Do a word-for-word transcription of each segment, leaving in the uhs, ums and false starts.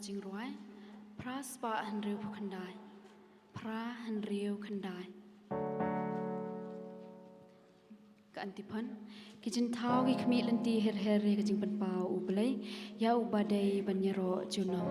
Jingrwai phra spah hynriew phew khyndai. Phra hynriew khyndai. Ka antiphon. Ki jingthaw ki khmih lynti her her ïa ka jingpynpaw U Blei, ïa uba dei ban ïaroh junom.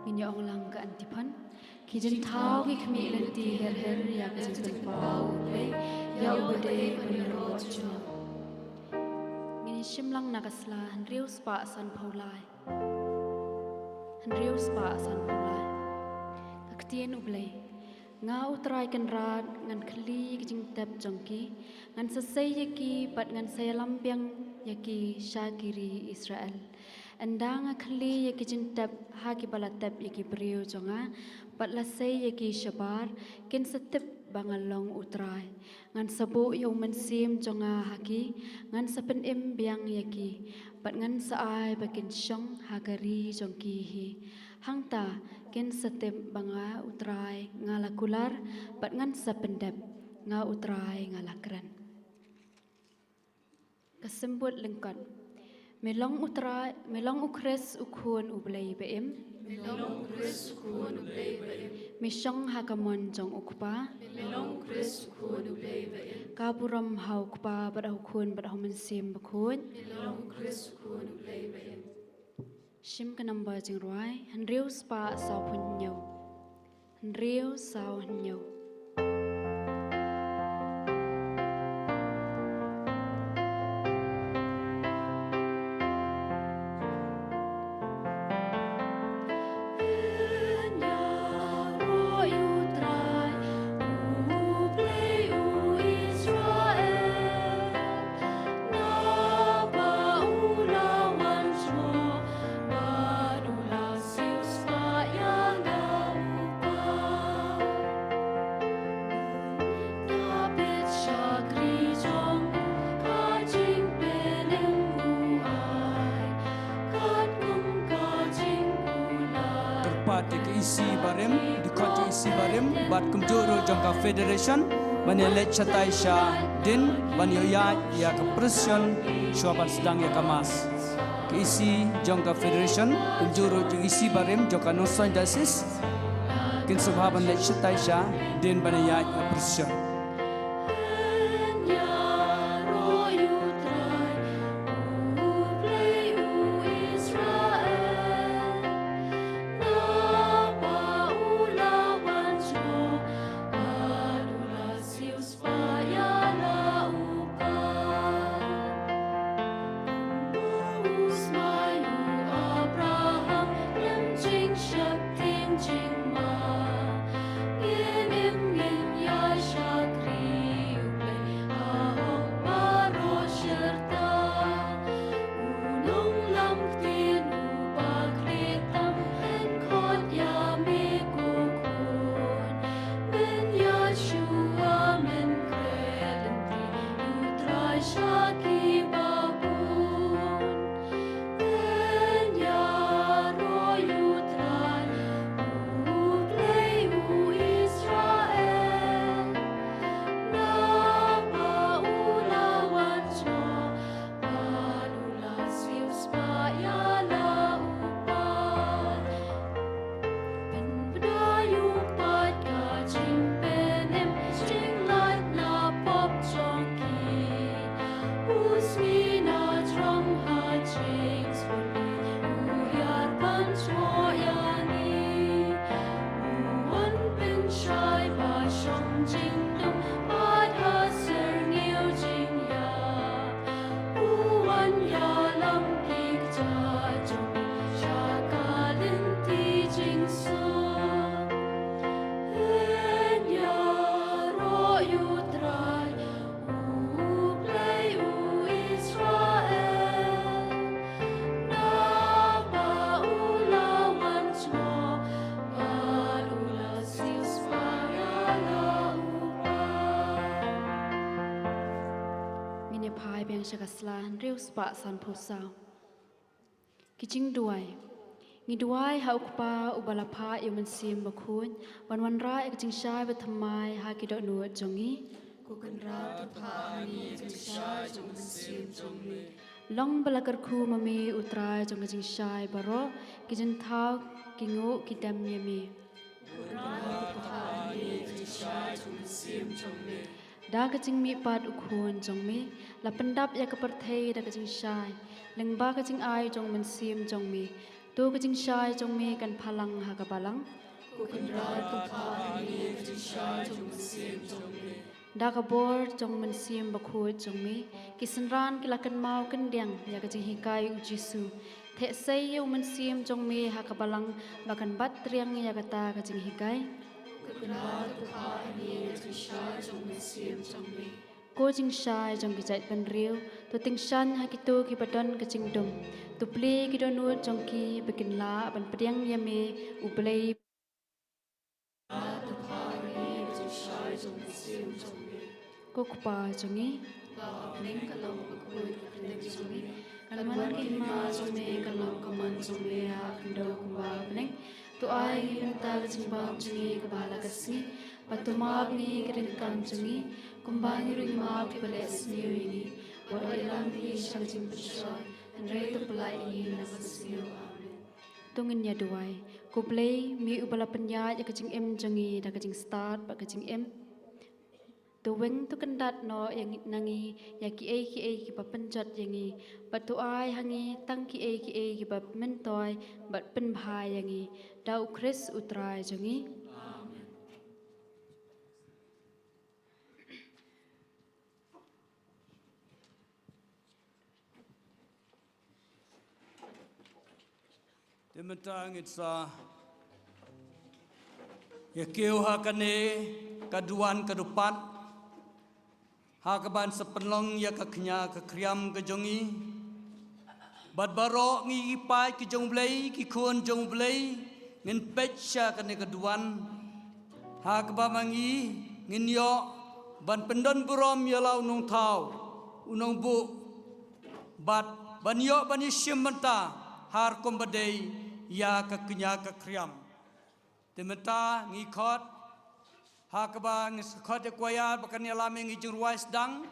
Ngin ïa ong lang ka antiphon. Ki jingthaw ki khmih lynti her her ïa ka jingpynpaw U Blei, ïa uba dei ban ïaroh junom. Ngin ïa shim lang na ka sla hynriew spah sanphew lai. Hynriew spah sanphew lai. Ka ktien U Blei. Nga U Trai Kynrad ngan khylli ïa ki jingtep jong ki, ngan sa sei ïa ki bad ngan sa ïalam biang ïa ki sha ki ri Israel. Ynda nga khylli ïa ki jingtep ha kiba la tep ïa ki briew jong nga, Bad la sei ïa ki shabar, kin sa tip ba nga long U Trai. Ngan sa buh ïa U Mynsiem jong nga ha ki, ngan sa pynim biang ïa ki, bad ngan sa ai ba kin shong ha ka ri jong ki hi. Hangta kin sa tip ba nga U Trai nga la kular, bad ngan sa pyndep, nga U Trai nga la kren. Ka symbol lyngkot. Me long U Trai, me long U Khrist U Khun U Blei ba im. Me long U Khrist U Khun U Blei ba im. Me shong ha ka mon jong U Kpa. Me long U Khrist U Khun U Blei ba im. Ka burom ha U Kpa bad ha U Khun bad ha U Mynsiem Bakhuid. Me long U Khrist U Khun U Blei ba im. Shim ka number jingrwai, hynriew spah saw phew hynñiew. Hynriew saw hynñiew. Kyrpad ïa ka E C barim, dkhot ïa ka E C barim, bad kumjuh ruh jong ka Federation, ban ïa leit shatai sha din, ban ïa ïaid ïa ka procession, shuwa ban sdang ïa ka Mass. Ka E C jong ka Federation, kumjuh ruh jong E C barim jong ka Nongstoiñ Diocese, kin sngewbha ban leit shatai sha din ban ïa ïaid ïa ka procession. Ngin ïa phai biang sha ka sla hynriew spah sanphew saw. Ki jingduwai. Ngi duwai ha U Kpa uba la phah ïa U Mynsiem Bakhuid ban wanrah ïa ka jingshai bathymmai ha ki dohnud jong ngi. Ko Kynrad, to phah ha ngi ïa ka jingshai jong U Mynsiem jong me. Long ba la kyrkhu ma me U Trai jong ka jingshai baroh, ki jingthaw, ki nguh, ki dem ïa me. Da ka jingmihpat U Khun jong me, la pyndap ïa ka pyrthei da ka jingshai, lyngba ka jingai jong U Mynsiem jong me. To ka jingshai jong me kan phalang ha ka balang. Ko Kynrad, to phah ha ngi ïa ka jingshai jong U Mynsiem jong me. Da ka bor jong U Mynsiem Bakhuid jong me, ki synran ki la kynmaw kyndiang ïa ka jinghikai U Jisu. Theh sei ïa U Mynsiem jong me ha ka balang ba kan bat triang ïa kata ka jinghikai. Ko Kynrad, to phah ha ngi ïa ka jingshai jong U Mynsiem jong me. Ko jingshai jong ki jaitbynriew, to tyngshaiñ ha kito kiba don ka jingdum. To plie ki dohnud jong ki ba kin lah ban pdiang ïa me U Blei. Ko Kpa jong ngi, ba ha bneng, kan long bakhuid ka kyrteng jong me, kan wan ka hima jong me, kan long ka mon jong me ha khyndew kumba ha bneng. To ai ngi mynta ka jingbam jong ngi kaba la ka sngi, bad to map ïa ngi ki ryngkang jong ngi, kumba ngi ruh ngi map ïa kiba leh sniew ïa ngi. Wat ïalam ngi sha ka jingpynshoi, hynrei to pyllait ïa ngi na ka sniew. Amen. To ngin ïa duwai. Ko Blei, me uba la pynïaid ïa ka jingim jong ngi da ka jingstad bad ka jingim, to weng to kyndat noh ïa ngi, na ngi, ïa kiei kiei kiba pynjot ïa ngi, bad to ai ha ngi tang kiei kiei kiba myntoi bad pynbha ïa ngi. Da U Khrist U Trai jong ngi. Amen. Te mynta ngin sa ïa kiew ha kane ka duwan ka dupat, ha kaban sa pynlong ïa ka kñia ka kriam ka jong ngi. Bad baroh ngi ki paid ki jong U Blei, ki khun jong U Blei, ngin peit sha kane ka duwan, ha kaba ma ngi ngin ïoh ban pyndon burom ïa la u nongthaw, u nongbuh, bad ban ïoh ban ïashim bynta ha rukom ba dei ïa ka kñia ka kriam. Te mynta ngi khot, ha kaba ngi sa khot ïa ka kwaiar ba kan ïalam ïa ngi jingrwai sdang,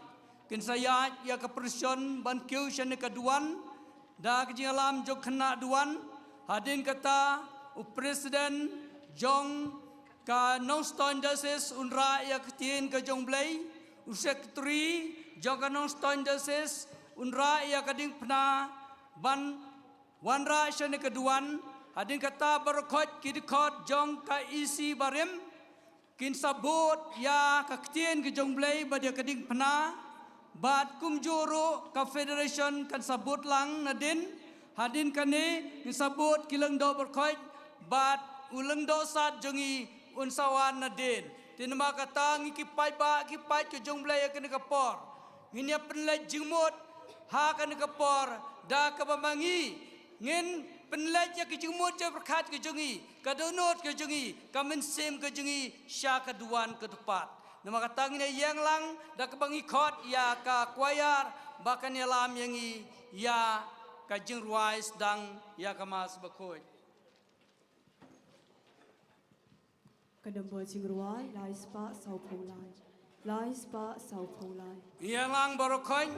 kin sa ïaid ïa ka pyrshon ban kiew sha kane ka duwan da ka jingïalam jong khynnah duwan. Hadien kata, u president jong ka Nongstoiñ Diocese un rah ïa ka ktien ka jong U Blei, u secretary jong ka Nongstoiñ Diocese un rah ïa ka diengphna ban wanrah sha kane ka duwan. Hadien kata, baroh khoit ki dkhot jong ka E C barim kin sa bud ïa ka ktien ka jong U Blei bad ïa ka diengphna, bad kumjuh ruh ka federation kan sa bud lang nadien. Hadien kane ngin sa bud ki lyngdoh baroh khoit bad u lyngdoh sad jong ngi un sa wan nadien. Te namar kata, ngi ki paidbah ki paid ka jong U Blei, ha kane ka por ngin ïa pynleit jingmut ha kane ka por da kaba ma ngi ngin pynleit ïa ka jingmut jingpyrkhat ka jong ngi, ka dohnud ka jong ngi, ka mynsiem ka jong ngi sha ka duwan ka dupat. Namar kata, ngin ïa ïeng lang da kaba ngi khot ïa ka kwaiar ba kan ïalam ïa ngi ïa ka jingrwai sdang ïa ka Mass bakhuid. Ka nombor jingrwai lai spah sawphew lai. Lai spah sawphew lai. Ïeng lang baroh khoit.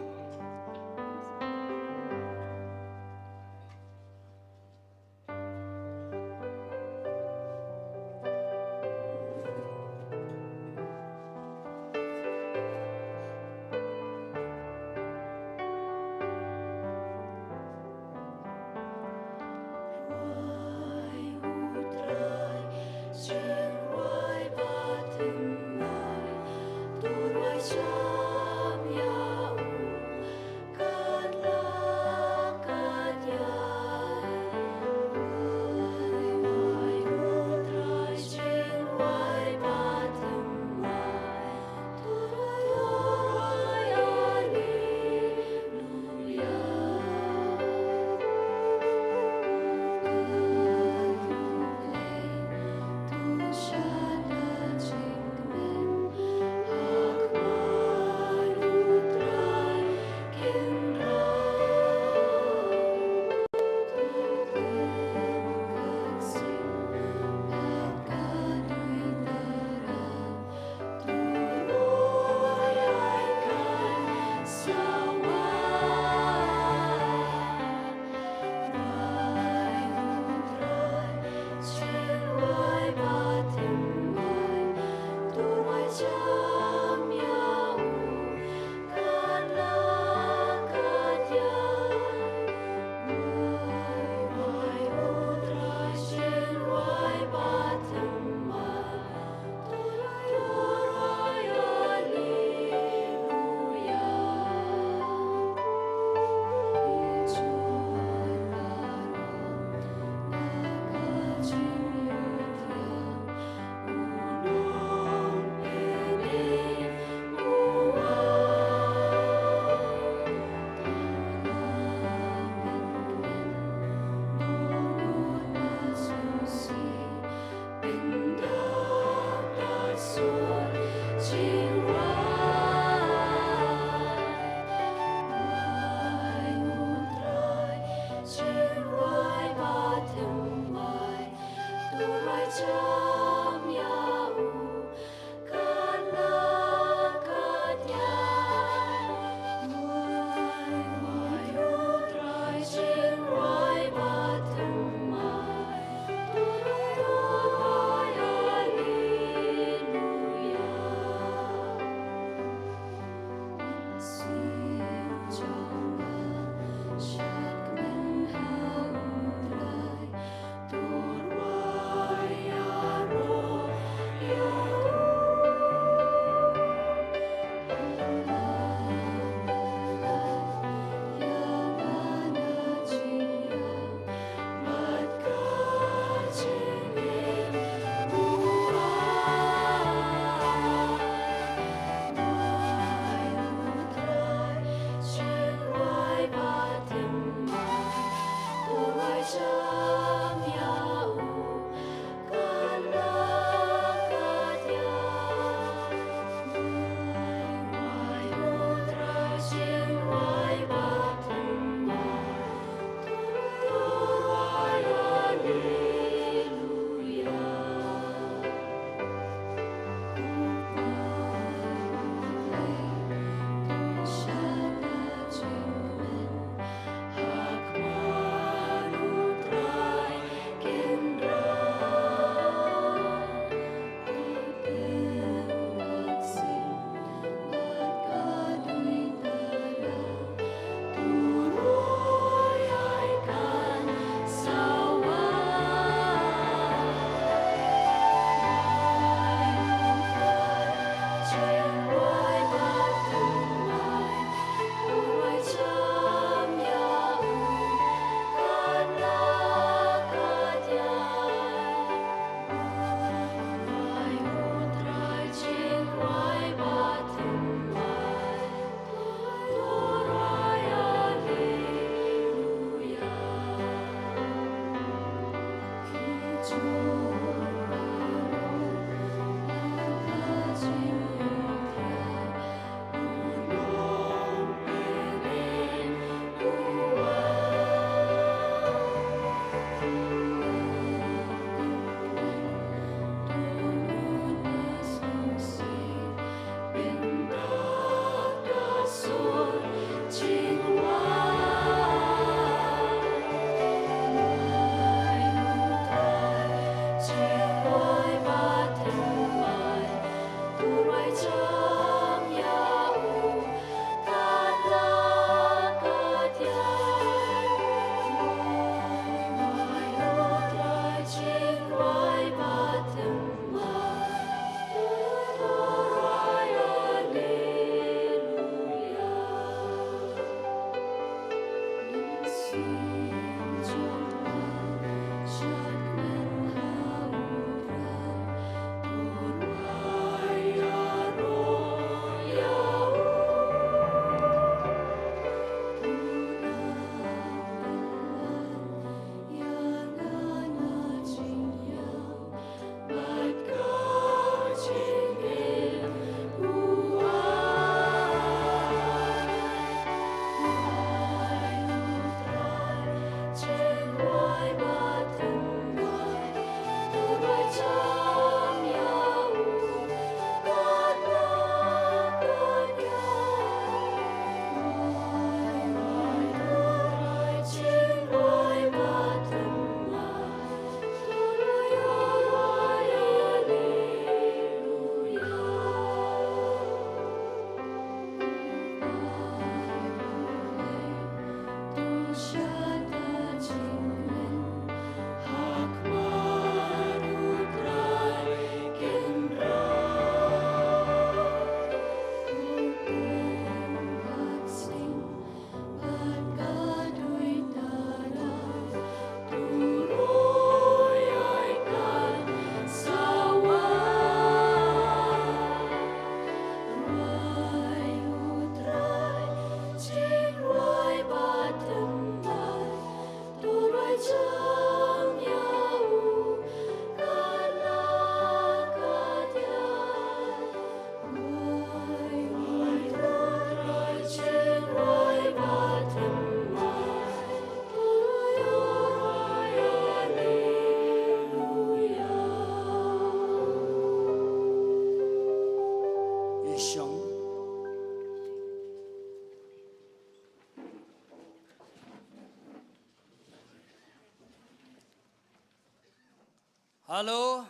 Hello,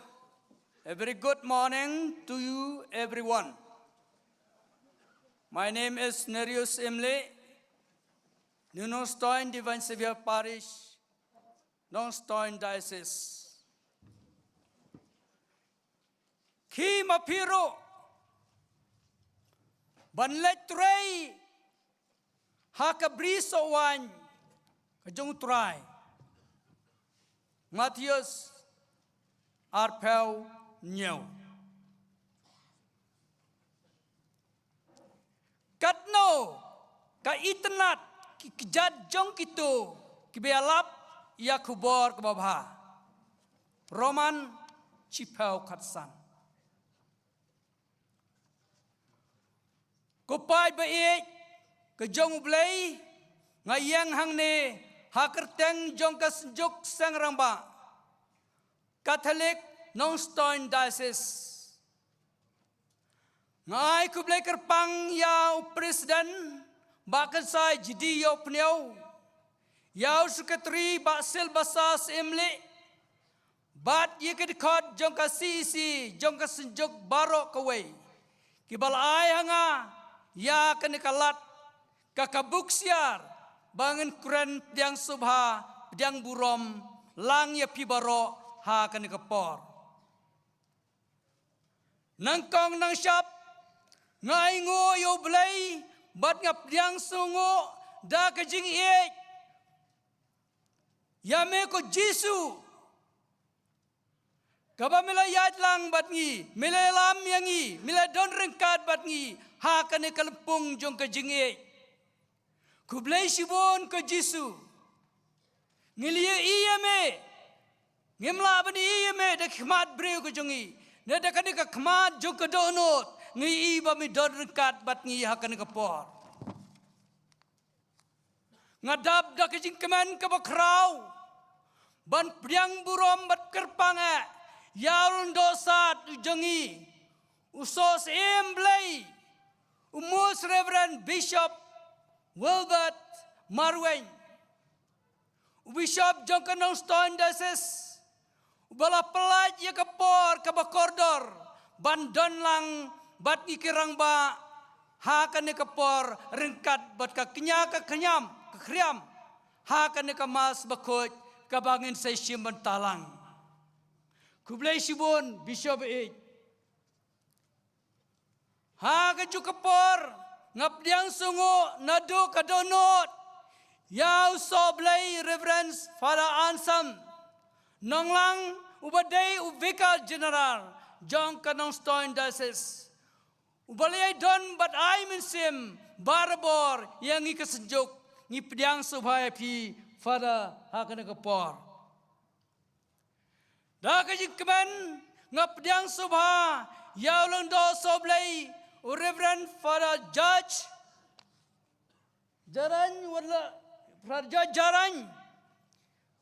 a very good morning to you everyone. My name is Nereus Imlih, New Nongstoiñ Divine Savior Parish, Nongstoiñ Diocese. Ki ma phi ruh ban leit trei ha ka bri soh waiñ ka jong u Trai. Mathaios arphew hynñiew. Katno ka itynnad ki kjat jong kito kiba ïalap ïa ka khubor kaba bha. Roman shiphew khatsan. Ko paid ba ïeit ka jong U Blei, nga ïeng hangne ha kyrteng jong ka Synjuk Seng Rangbah Katholik Nongstoiñ Diocese. Nga ai khublei kyrpang ïa u President Bah Kynsai G D ïa u pynïaw, ïa u Secretary Bah Sylvester Syiemlieh, bad ïa ki dkhot jong ka C E C jong ka Synjuk baroh kawei, kiba la ai ha nga ïa kane ka lad ka ka buk siar ba ngin kren pdiang sngewbha pdiang burom lang ïa phi baroh ha kane ka por. Nangkong nangshap nga ainguh ïa U Blei bad nga pdiang sngewnguh da ka jingïeit ïa me ko Jisu, kaba me la ïaid lang bad ngi, me la ïalam ïa ngi, me la don ryngkat bad ngi ha kane ka lympung jong ka jingïeit. Khublei shibun ko Jisu. Ngi la ïohi ïa me. Ngim lah ban ïohi ïa me da ka khmat briew ka jong ngi, ne da kane ka khmat jong ka dohnud, ngi ïohi ba me don ryngkat bad ngi ha kane ka por. Nga dap da ka jingkmen kaba khraw ban pdiang burom bad kyrpang eh ïa u lyngdoh sad u jong ngi, u Soh Syiem Blei, u Most Reverend Bishop Wilbert Marwein, u Bishop jong ka Nongstoiñ Diocese, uba la pyllait ïa ka por kaba kordor ban don lang bad ngi ki rangbah ha kane ka por ryngkat bad ka kñia ka khñiam ka khriam ha kane ka Mass bakhuid kaba ngin sa ïashim bynta lang. Khublei shibun Bishop ïeit. Ha kajuh ka por nga pdiang sngewnguh naduh ka dohnud ïa u Soh Blei Reverend Father Anselm Nonglang, uba dei u Vicar General jong ka Nongstoiñ Diocese, uba la ïai don bad ai mynsiem barabor ïa ngi ka Synjuk. Ngi pdiang sngewbha ïa phi Father ha kane ka por. Da ka jingkmen nga pdiang sngewbha ïa u lyngdoh Soh Blei, u Reverend Father Judge Jarain, wat la Father Judge Jarain,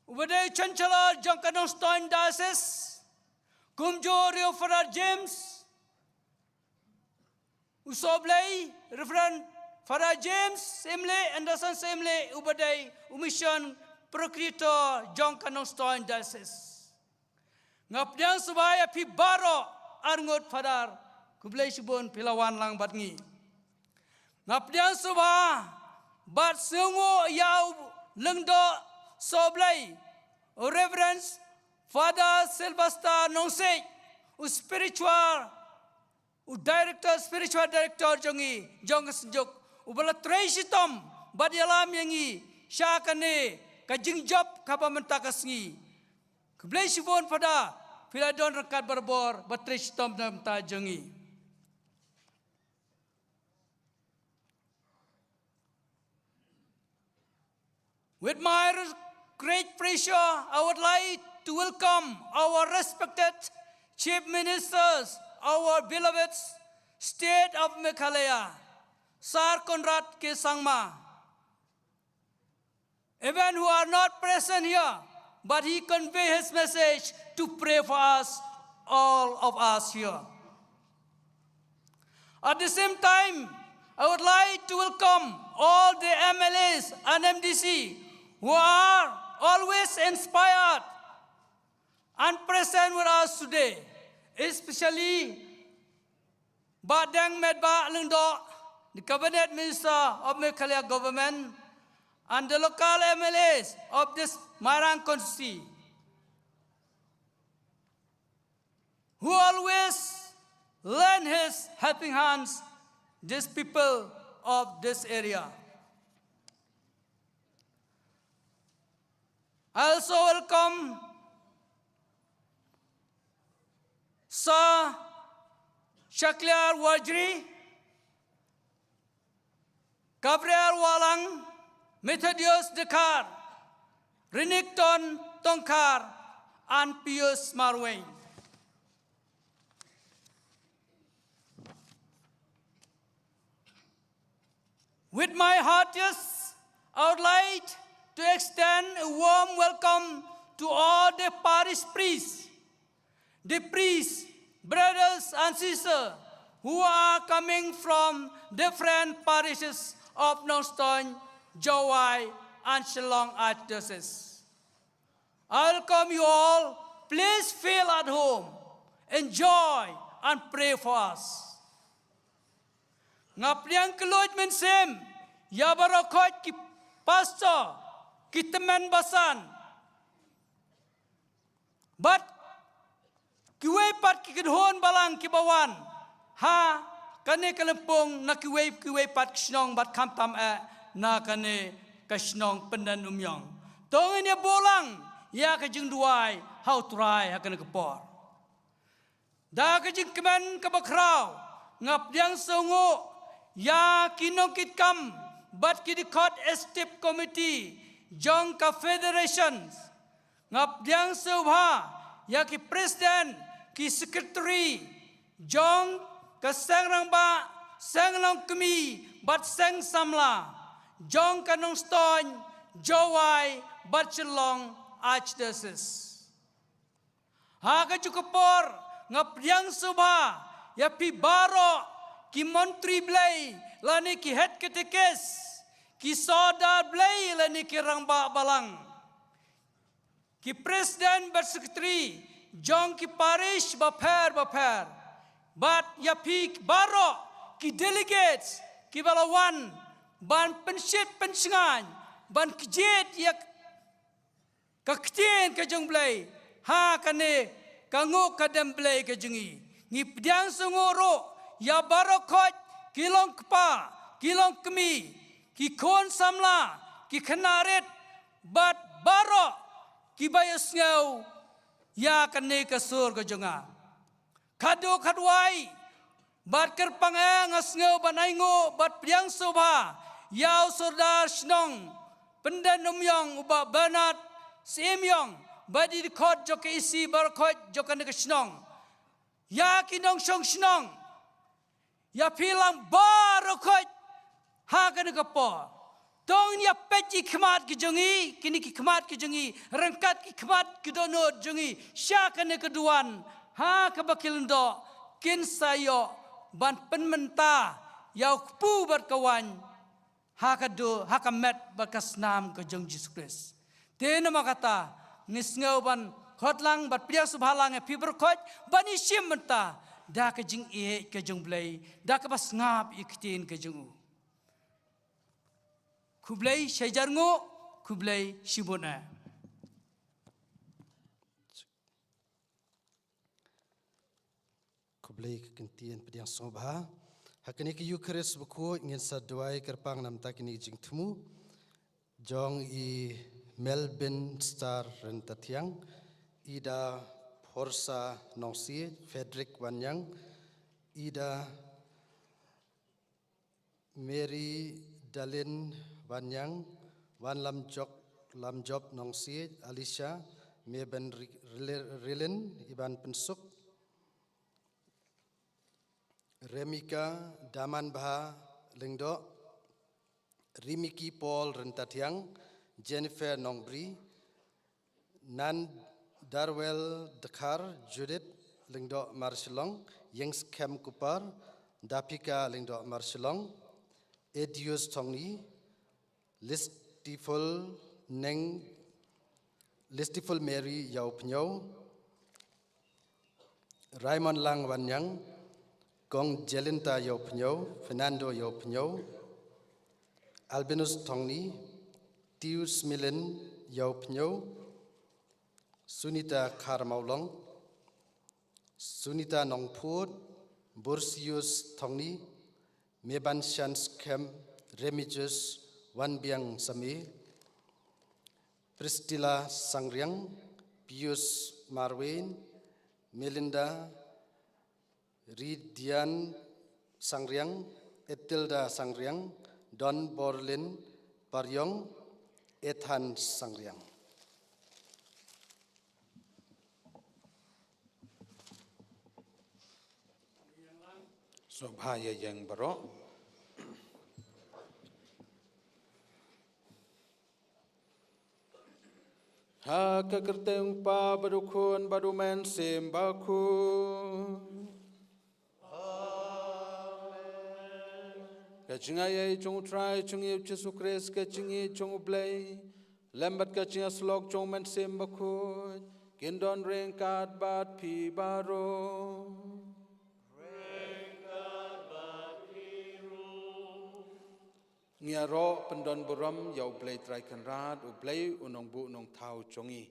uba dei u Chancellor jong ka Nongstoiñ Diocese, kumjuh ruh Father James, u Soh Blei, Reverend Father James Syiemlieh, Anderson Syiemlieh, uba dei u Mission Procurator jong ka Nongstoiñ Diocese. Nga pdiang sngewbha ïa phi baroh arngut Father, khublei shibun phi la wan lang bad ngi. Nga pdiang sngewbha bad sngewnguh ïa u lyngdoh Soh Blei, u Reverend Father Sylvester Nongsiej, u spiritual, u director, spiritual director jong ngi, jong ka Synjuk, uba la trei shitom bad ïalam ïa ngi sha kane ka jingjop kaba mynta ka sngi. Khublei shibun Father, phi la don ryngkat barabor bad trei shitom na ka bynta jong ngi. With my res-, great pleasure, I would like to welcome our respected Chief Ministers, our beloved State of Meghalaya, Sir Conrad K Sangma. Even who are not present here, but he convey his message to pray for us, all of us here. At the same time, I would like to welcome all the M L As and M D C who are always inspired and present with us today, especially Bah Deng Metbah Lyngdoh, the Cabinet Minister of Meghalaya Government, and the local M L As of this Mairang constituency, who always lend his helping hands these people of this area. I also welcome Sir Shakliar Wajri, Gabriel Walang, Methodius Dekar, Renikton Tongkar, and Pius Marwein. With my heartiest, I would like to extend a warm welcome to all the parish priests, the priests, brothers and sisters who are coming from different parishes of Nongstoin, Jowai, and Shillong Archdiocese. I welcome you all. Please feel at home. Enjoy and pray for us. Nga pdiang kylluid mynsiem ïa baroh khoit ki pastor, ki tymmen basan, bad kiwei pat ki kynhun balang kiba wan ha kane ka lympung na kiwei kiwei pat ki shnong bad khamtam eh na kane ka shnong Pyndenumïong. To ngin ïa buh lang ïa ka jingduwai ha U Trai ha kane ka por. Da ka jingkmen kaba khraw, nga pdiang sngewbha ïa ki nongkitkam bad ki dkhot executive committee jong ka federation. Nga pdiang sngewbha ïa ki president, ki secretary jong ka seng rangbah, seng longkmie bad seng samla jong ka Nongstoin, Jowai bad Shillong Archdiocese. Ha kajuh ka por nga pdiang sngewbha ïa phi baroh ki montri Blei lane ki head katekis, ki sordar Blei lane ki rangbah balang, ki president bad secretary jong ki parish bapher bapher, bad ïa phi baroh ki delegates kiba la wan ban pynshit pynshngaiñ ban kjit ïa ka ktien ka jong U Blei ha kane ka nguh ka dem Blei ka jong ngi. Ngi pdiang sngewbha ruh ïa baroh khoit ki longkpa, ki longkmie, ki khun samla, ki khynnah rit bad baroh kiba ïohsngew ïa kane ka sur ka jong nga. Khadduh khadwai bad kyrpang eh nga sngew ban ainguh bad pdiang sngewbha ïa u sordar shnong Pyndenumïong, u Bah Bernard Syiemiong, bad ki dkhot jong ka EC baroh khoit jong kane ka shnong, ïa ki nongshong shnong, ïa phi lang baroh khoit ha kane ka por. To ngin ïa peit ki khmat ki jong ngi, kine ki khmat ki jong ngi, ryngkat ki khmat ki dohnud jong ngi sha kane ka duwan, ha kaba ki lyngdoh kin sa ïoh ban pynmynta ïa u kpu bad ka waiñ ha ka dur, ha ka met bad ka snam ka jong Jisu Khrist. Te namar kata ngi sngew ban khot lang bad pdiang sngewbha lang ïa phi baroh khoit ban ïashim bynta da ka jingïeit ka jong U Blei, da kaba sngap ïa ka ktien ka jong u. Khublei shihajar nguh, khublei shibun eh. Khublei ka ktien pdiang sngewbha. Ha kane ka Eukharist bakhuid ngin sa duwai kyrpang namar kine ki jingthmu jong i Melbourne Star Ryntathiang, i Da Phorsa Nongsiej, Frederick Wanniang, i Da Mary Dalin Wanniang, Wanlamjok, Lamjop Nongsiej, Alicia Meben Ri-, Rile-, Rilin, Iban Pynsuk, Remika Damanbha Lyngdoh, Rimiki Paul Ryntathiang, Jennifer Nongbri, Nan Darwell Dkhar, Judith Lyngdoh Marshillong, Yingskhem Kupar, Dapika Lyngdoh Marshillong, Edius Thongni, Listiful Neng, Listiful Mary Ïawphniaw, Raymond Lang Wanyang, Kong Jelinta Yopnyo, Fernando Yopnyo, Albinus Tongni, Tius Milin Yopnyo, Sunita Kharmaulong, Sunita Nongphut, Bursius Tongni, Meban Shan Skhem, Remigius Wanbiang Sami, Priscilla Sangriang, Pius Marwin, Melinda Ridian Sangriang, Etilda Sangriang, Don Borlin Pariong, Ethan Sangriang. Sngewbha ïa ïeng baroh. Ha ka kyrteng u Kpa bad u Khun bad u Mynsiem Bakhuid. Ka jingaiei jong u Trai jong ngi u Jisu Khrist, ka jingïeit jong u Blei, lem bad ka jingïasyllok jong u Mynsiem Bakhuid, kin don ryngkat bad phi baroh. Ngi ïaroh pyndon burom ïa u Blei Trai Kynrad, u Blei u nongbuh nongthaw jong ngi.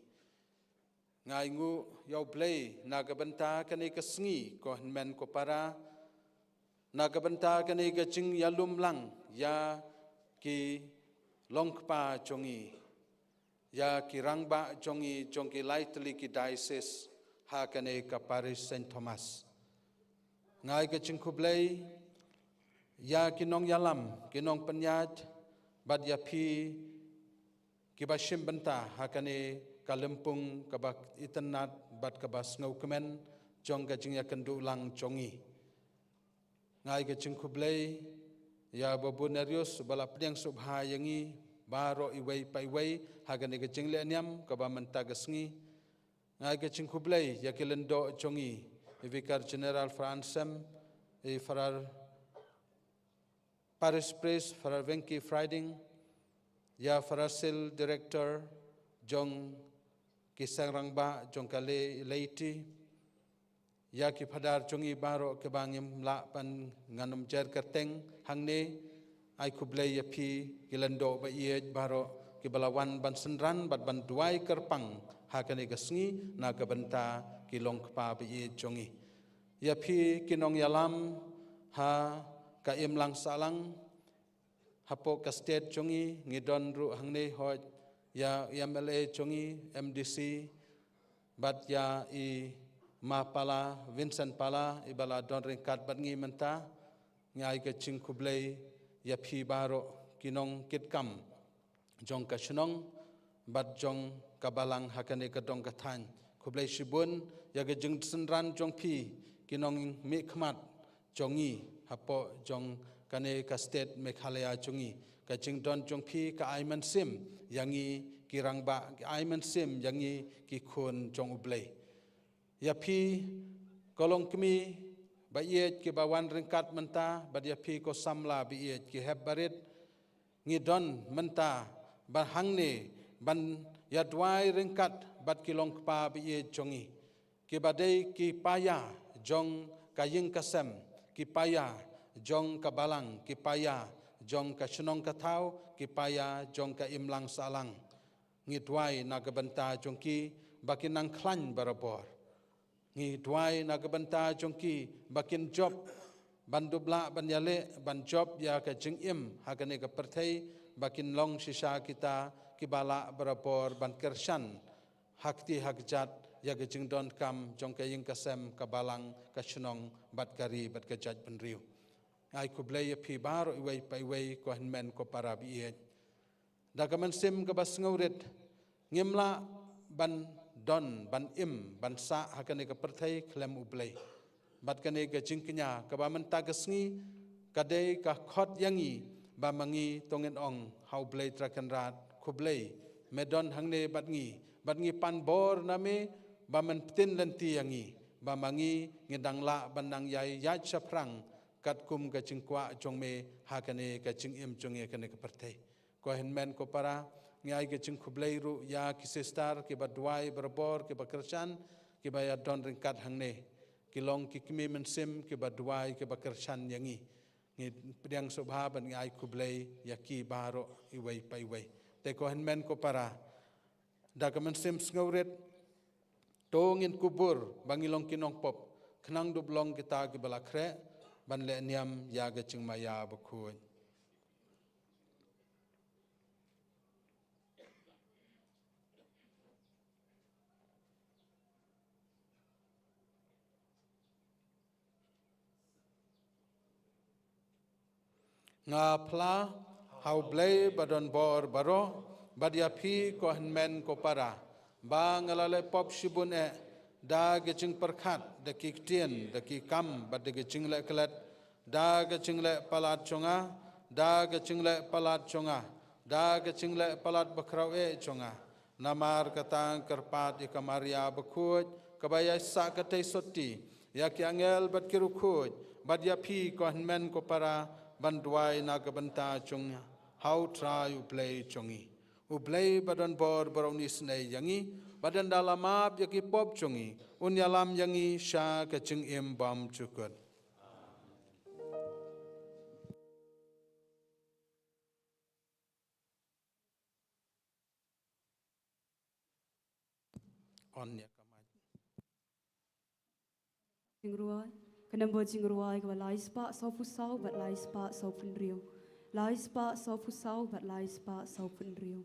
Nga ainguh ïa u Blei na ka bynta kane ka sngi, ko hynmen ko para, na ka bynta kane ka jingïalum lang ïa ki longkpa jong ngi, ïa ki rangbah jong ngi jong ki lai tylli ki diocese ha kane ka parish Saint Thomas. Nga ai ka jingkhublei ïa ki nongïalam, ki nongpynïaid, bad ïa phi kiba shim bynta ha kane ka lympung kaba itynnad bad kaba sngewkmen jong ka jingïakynduh lang jong ngi. Nga ai ka jingkhublei ïa Babu Nerius ba la pdiang sngewbha ïa ngi baroh iwei pa iwei ha kane ka jingleh niam kaba mynta ka sngi. Nga ai ka jingkhublei ïa ki lyngdoh jong ngi, i Vicar General Father Anselm, i Father Parish Priest Father Venky Frieding, ïa Father Sil Director jong ki seng rangbah jong ka lei-, laity, ïa ki phadar jong ngi baroh kiba ngim lah ban ngan ym jer kyrteng hangne, ai khublei ïa phi ki lyngdoh ba ïeit baroh kiba la wan ban synran bad ban duwai kyrpang ha kane ka sngi na ka bynta ki longkpa ba ïeit jong ngi. Ïa phi ki nongïalam ha ka imlang sahlang, hapoh ka state jong ngi, ngi don ruh hangne hoi ïa i M L A jong ngi, M D C, bad ïa i Ma Pala, Vincent Pala, iba la don ryngkat bad ngi mynta. Nga ai ka jingkhublei ïa phi baroh ki nongkitkam jong ka shnong bad jong ka balang ha kane ka dong ka thaiñ. Khublei shibun ïa ka jingsynran jong phi ki nongmihkhmat jong ngi hapoh jong kane ka state Meghalaya jong ngi. Ka jingdon jong phi ka ai mynsiem ïa ngi ki rangbah, ka ai mynsiem ïa ngi ki khun jong U Blei. Ïa phi ko longkmie ba ïeit kiba wan ryngkat mynta, bad ïa phi ko samla ba ïeit ki hep barit, ngi don mynta ba hangne ban ïa duwai ryngkat bad ki longkpa ba ïeit jong ngi, kiba dei ki paia jong ka ïing ka sem, ki paia jong ka balang, ki paia jong ka shnong ka thaw, ki paia jong ka imlang sahlang. Ngi duwai na ka bynta jong ki ba kin nang khlaiñ barabor. Ngi duwai na ka bynta jong ki ba kin jop ban dup lah ban ïaleh ban jop ïa ka jingim ha kane ka pyrthei, ba kin long shisha kita kiba lah barabor ban kyrshan ha kti ha kjat ïa ka jingdonkam jong ka ïing ka sem, ka balang, ka shnong bad ka ri bad ka jaitbynriew. Nga ai khublei ïa phi baroh iwei pa iwei, ko hynmen ko para ba ïeit. Da ka mynsiem kaba sngewrit, ngim lah ban don, ban im, ban sah ha kane ka pyrthei khlem U Blei. Bad kane ka jingkñia kaba mynta ka sngi ka dei ka khot ïa ngi ba ma ngi to ngin ong ha U Blei Trai Kynrad, khublei, me don hangne bad ngi, bad ngi pan bor na me ba men pyntin lynti ïa ngi, ba ma ngi ngi dang lah ban nang ïai ïaid shaphrang katkum ka jingkwah jong me ha kane ka jingim jong ngi ha kane ka pyrthei. Ko hynmen ko para, ngi ai ka jingkhublei ruh ïa ki sister kiba duwai barabor, kiba kyrshan, kiba ïa don ryngkat hangne. ki long ki kmie mynsiem kiba duwai, kiba kyrshan ïa ngi. Ngi pdiang sngewbha bad ngi ai khublei ïa ki baroh iwei pa iwei. Te ko hynmen ko para, da ka mynsiem sngewrit, to ngin kubur ba ngi long ki nongpop, khnang dup long kita kiba la khreh ban leh niam ïa ka jingmaïa bakhuid. Nga phla ha U Blei ba don bor baroh, bad ïa phi ko hynmen ko para, ba nga la leh pop shibun eh, da ka jingpyrkhat, da ki ktien, da ki kam, bad da ka jingleh klet, da ka jingleh palat jong nga, da ka jingleh palat jong nga, da ka jingleh palat bakhraw eh jong nga. Namar kata nga kyrpad ïa ka Maria bakhuid, kaba ïaisah katei sotti, ïa ki angel bad ki riewkhuid, bad ïa phi ko hynmen ko para, ban duwai na ka bynta jong nga ha U Trai U Blei jong ngi. U Blei ba don bor baroh un isynei ïa ngi, bad ynda la map ïa ki pop jong ngi, un ïalam ïa ngi sha ka jingim bymjukut. On ïa ka mic. Jingrwai, ka number jingrwai kaba lai spah sawphew saw bad lai spah sawphew hynriew. Lai spah sawphew saw bad lai spah sawphew hynriew.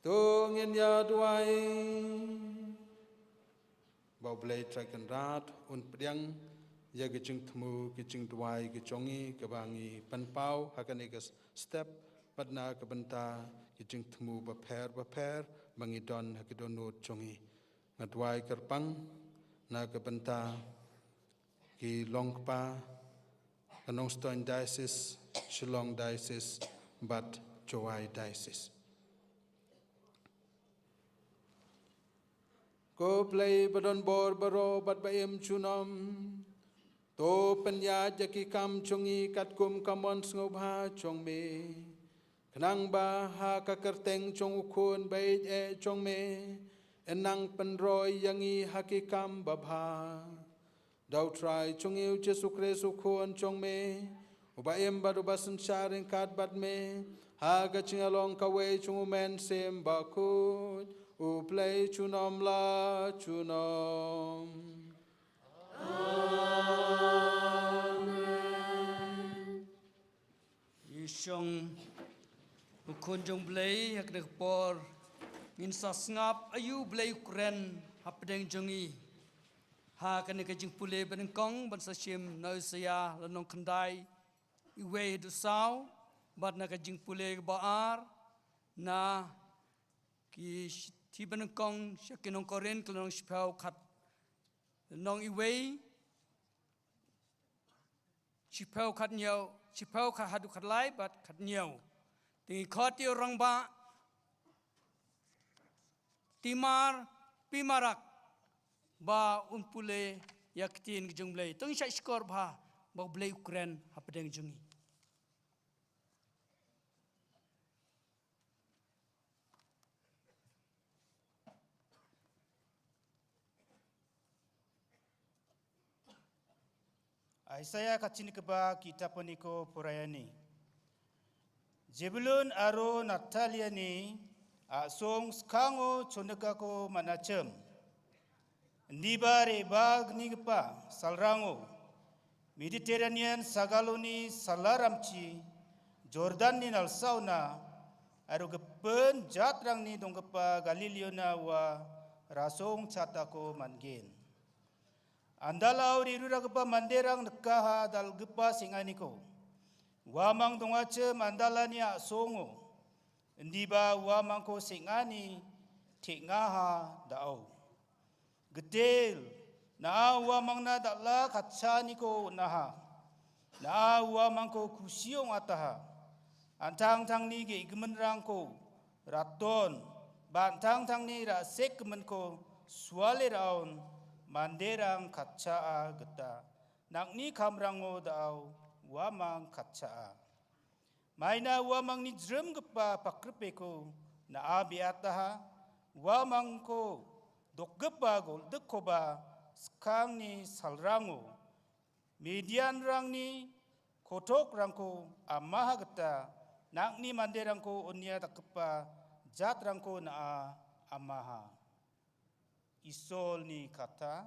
To ngin ïa duwai. Ba U Blei Trai Kynrad un pdiang ïa ki jingthmu ki jingduwai ki jong ngi kiba ngi pynpaw ha kane ka step, bad na ka bynta ki jingthmu bapher bapher ba ngi don ha ki dohnud jong ngi. Nga duwai kyrpang na ka bynta ki long kpa ka Nongstoiñ Diocese, Shillong Diocese bad Jowai Diocese. Ko Blei ba don bor baroh bad ba im junom, to pynïaid ïa ki kam jong ngi katkum ka mon sngewbha jong me, khnang ba ha ka kyrteng jong U Khun ba ïeit eh jong me yn nang pynroi ïa ngi ha ki kam babha. Da U Trai jong ngi U Jisu Khrist U Khun jong me, uba im bad uba synshar ryngkat bad me ha ka jingïalong kawei jong U Mynsiem Bakhuid, U Blei junom la junom. Amen. Ngi shong, ko khun jong U Blei, ha kane ka por ngin sa sngap aïu U Blei u kren hapdeng jong ngi. Ha kane ka jingpule banyngkong ban sa shim na Isaïah lynnong khyndai, uwei haduh saw, bad na ka jingpule kaba ar na ki shithi banyngkong sha ki nong Korinth, ka lynnong shiphew khat, lynnong uwei, shiphew khat hynñiew, shiphew khat haduh khatlai bad khathynñiew. Te ngi khot ïa u rangbah Timar Pimarak ba un pule ïa ka ktien ka jong U Blei. To ngin shah shkor bha ba U Blei u kren hapdeng jong ngi. Isaïah ka jingkyrpad, ki tapani ko poraiani. Zebulun aro Naphtali ani, ah song skang o choneka ko manachem. Ndiba re ba gni kpa salrango. Mediterranean sagaloni salaramchi, Jordan ni nalsauna, aro gepun jatrang ni dongkpa Galiliona wa rasong chatako mangin. Andal au ri rura kpa manderang nekaha dal kpa singani ko. Wamang dongache mandalani a songo. Ndiba wamang ko singani tingaha dau. Getel, na a wamang na dala kachani ko naha. Na a wamang ko kusiong ataha. Antang tang ni ge gemenrang ko raton, bantang tang ni rasek gemen ko swale raun, manderang kacha a geta. Nangni kamrango dau wamang kacha a. Maina wamang ni jrem gepa pakrepe ko na a biataha, wamang ko dok gepa gol dekoba skang ni salrango. Midian rang ni kotok rangko amaha geta, nangni manderangko unia takepa jatrangko na a amaha. Isol ni kata.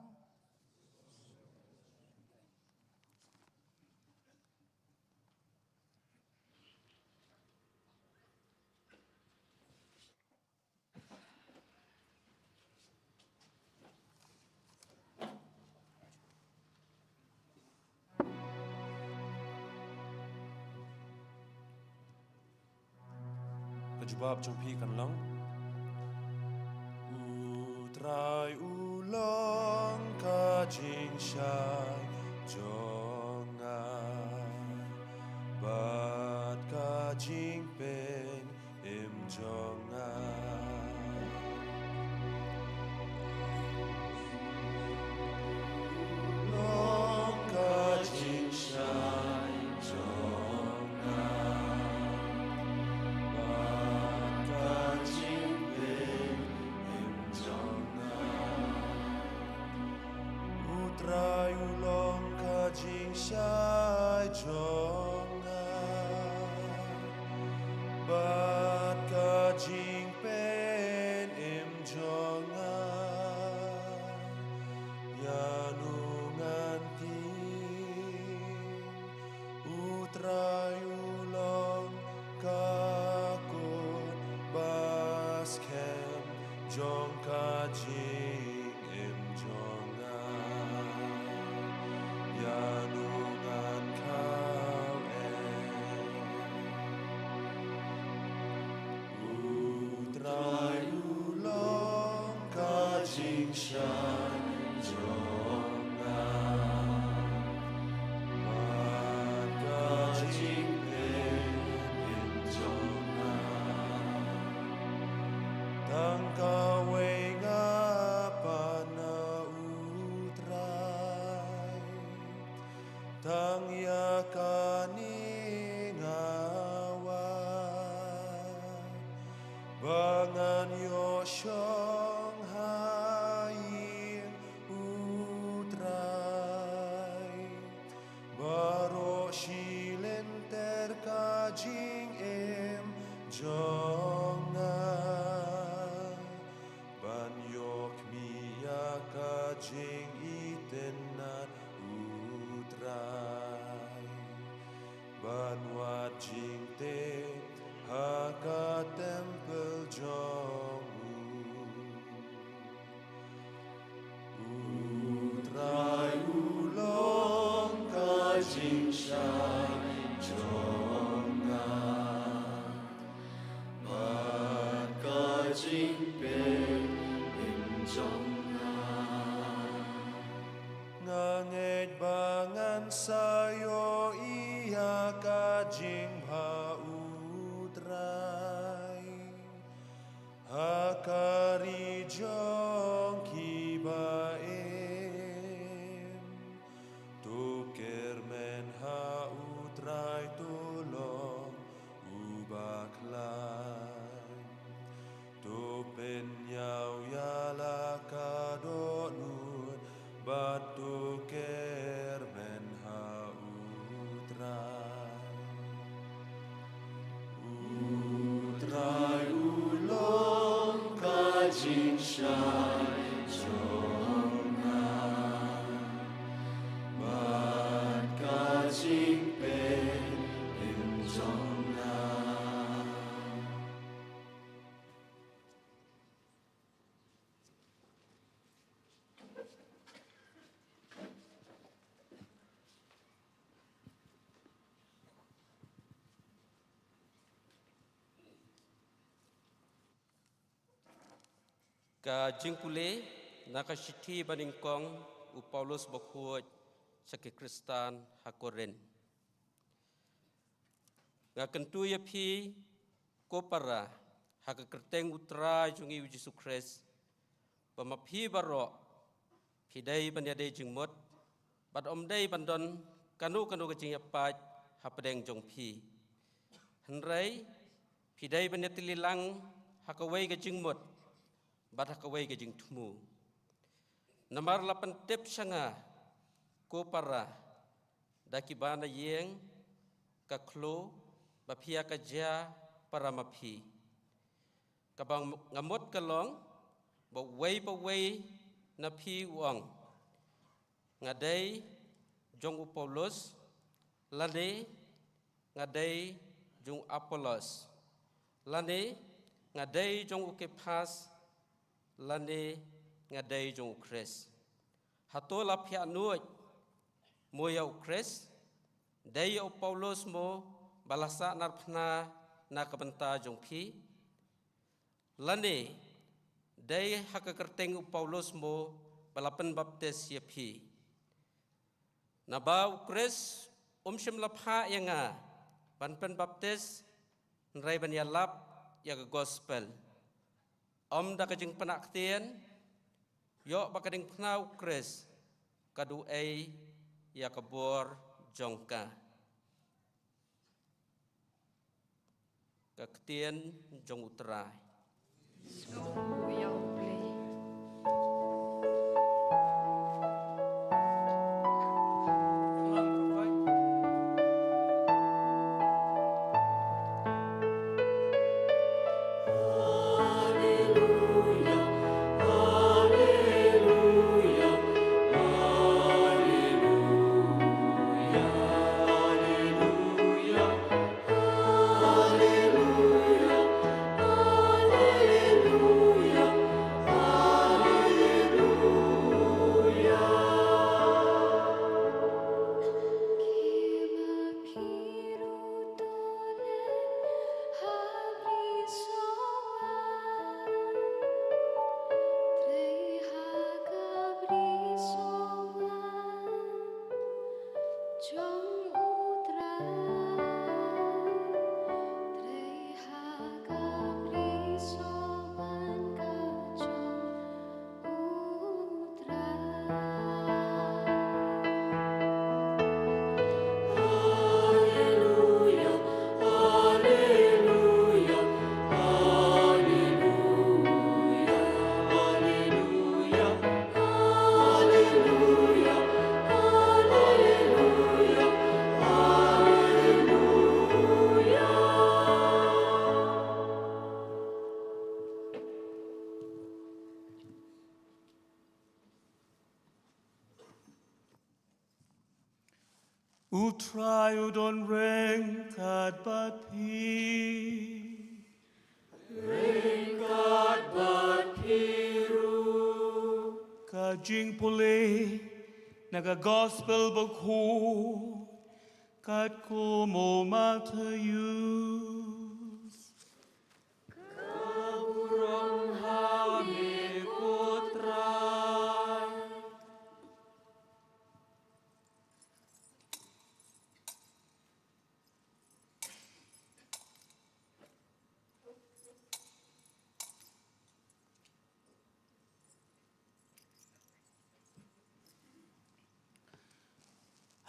Ka jubab jong phi kan long. Trai u long ka jingshai jong nga bad ka jingpynim jong nga. Long ka jingshai jong nga bad ka jingpynim jong nga. U Trai u long ka jingshai jong nga bad ka jingpynim jong nga. Ïa u ngan tieng. U Trai u long ka kut ba skhem jong ka jingim jong nga. Ïa u ngan khaw eh. U Trai u long ka jingshai jong nga bad ka jingpynim jong nga. Tang kawei nga pan na u Trai. Tang ïa kane nga wad ba ngan ïoh shong ha ïing u Trai. Baroh shi lynter ka jingim jong nga ban ïoh khmih ïa ka jingitynnad u Trai, ban wad jingtei ha ka templ jong u. U Trai u long ka jingshai jong nga bad ka jingpynim jong nga. Nga ngeit ba ngan sa ïohi ïa ka jingbha u Trai ha ka ri jong kiba im. To kyrmen ha u Trai, to long uba khlaiñ. To pynïaw ïa la ka dohnud bad to kyrmen ha u Trai. U Trai u long ka jingshai jong nga bad ka jingpynim jong nga. Ka jingpule na ka shithi banyngkong u Paulus bakhuid sha ki Khristan ha Korinth. Nga kyntu ïa phi ko para ha ka kyrteng u Trai jong ngi u Jisu Khrist, ba ma phi baroh phi dei ban ïadei jingmut bad ym dei ban don kano kano ka jingïapait hapdeng jong phi. Hynrei phi dei ban ïatylli lang ha kawei ka jingmut bad ha kawei ka jingthmu. Namar la pyntip sha nga ko para da kiba na ïing ka khloo ba phi ïa ka jia para ma phi. Kaba nga mut ka long ba uwei pa uwei na phi u ong, nga dei jong u Paulus, lane nga dei jong u Apollos, lane nga dei jong u Kephas, lane nga dei jong u Khrist. Hato la phi anuid mo ïa u Khrist? Dei ïa u Paulus mo ba la sahnarphna na ka bynta jong phi? Lane Dei ha ka kyrteng u Paulus mo ba la pynbaptis ïa phi. Naba u Khrist um shym la phah ïa nga ban pynbaptis, hynrei ban ïalap ïa ka gospel. Ym da ka jingpynah ktien, ïoh ba ka diengphna u Khrist ka duwai ïa ka bor jong ka. Ka ktien jong u Trai. U Trai u don ryngkat bad phi. Ryngkat bad phi ruh. Ka jingpule na ka Gospel Bakhuid katkum u Mathaios. Ka burom ha me ko Trai.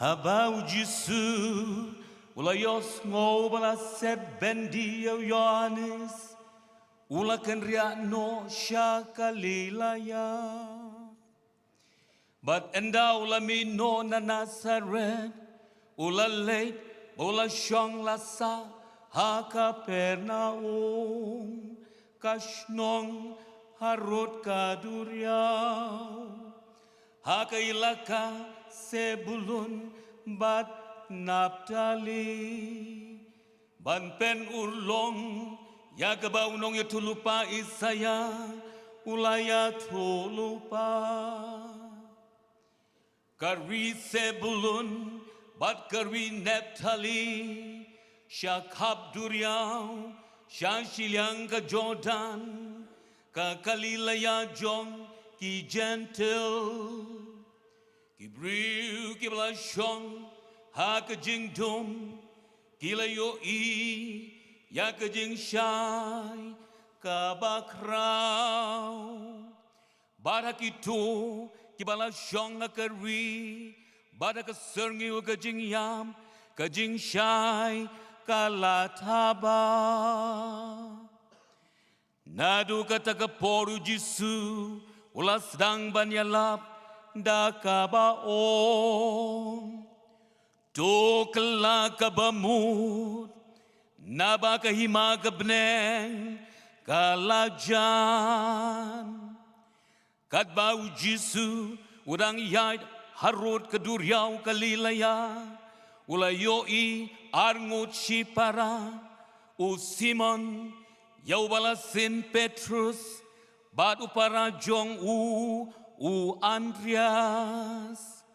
Haba u Jisu u la ïohsngew ba la set byndi ïa u Ïoannis, u la kynriah noh sha Galilaya. Bad ynda u la mih noh na Nasaret, u la leit bad u la shong la sah ha Kapernaum, ka shnong harud ka duriaw, ha ka ilaka Sebulun bad Naptali. Ban pynurlong ïa kaba u nongïathuhlypa Isaïah u la ïathuhlypa. Ka ri Sebulun bad ka ri Naptali, sha khap duriaw, sha shiliang ka Jordan, ka Galilaya jong ki Jentil. Ki briew kiba la shong ha ka jingdum, ki la ïohi ïa ka jingshai kaba khraw. Bad ha kito kiba la shong ha ka ri, bad ha ka syrngiew ka jingïap, ka jingshai ka la thaba. Naduh kata ka por u Jisu u la sdang ban ïalap da kaba ong: To kylla kaba mut, naba ka hima ka bneng ka la jan. Katba u Jisu u dang ïaid harud ka duriaw Galilaya, u la ïohi arngut shipara, u Simon, ïa uba la syn Petrus, bad u para jong u, u Andreas.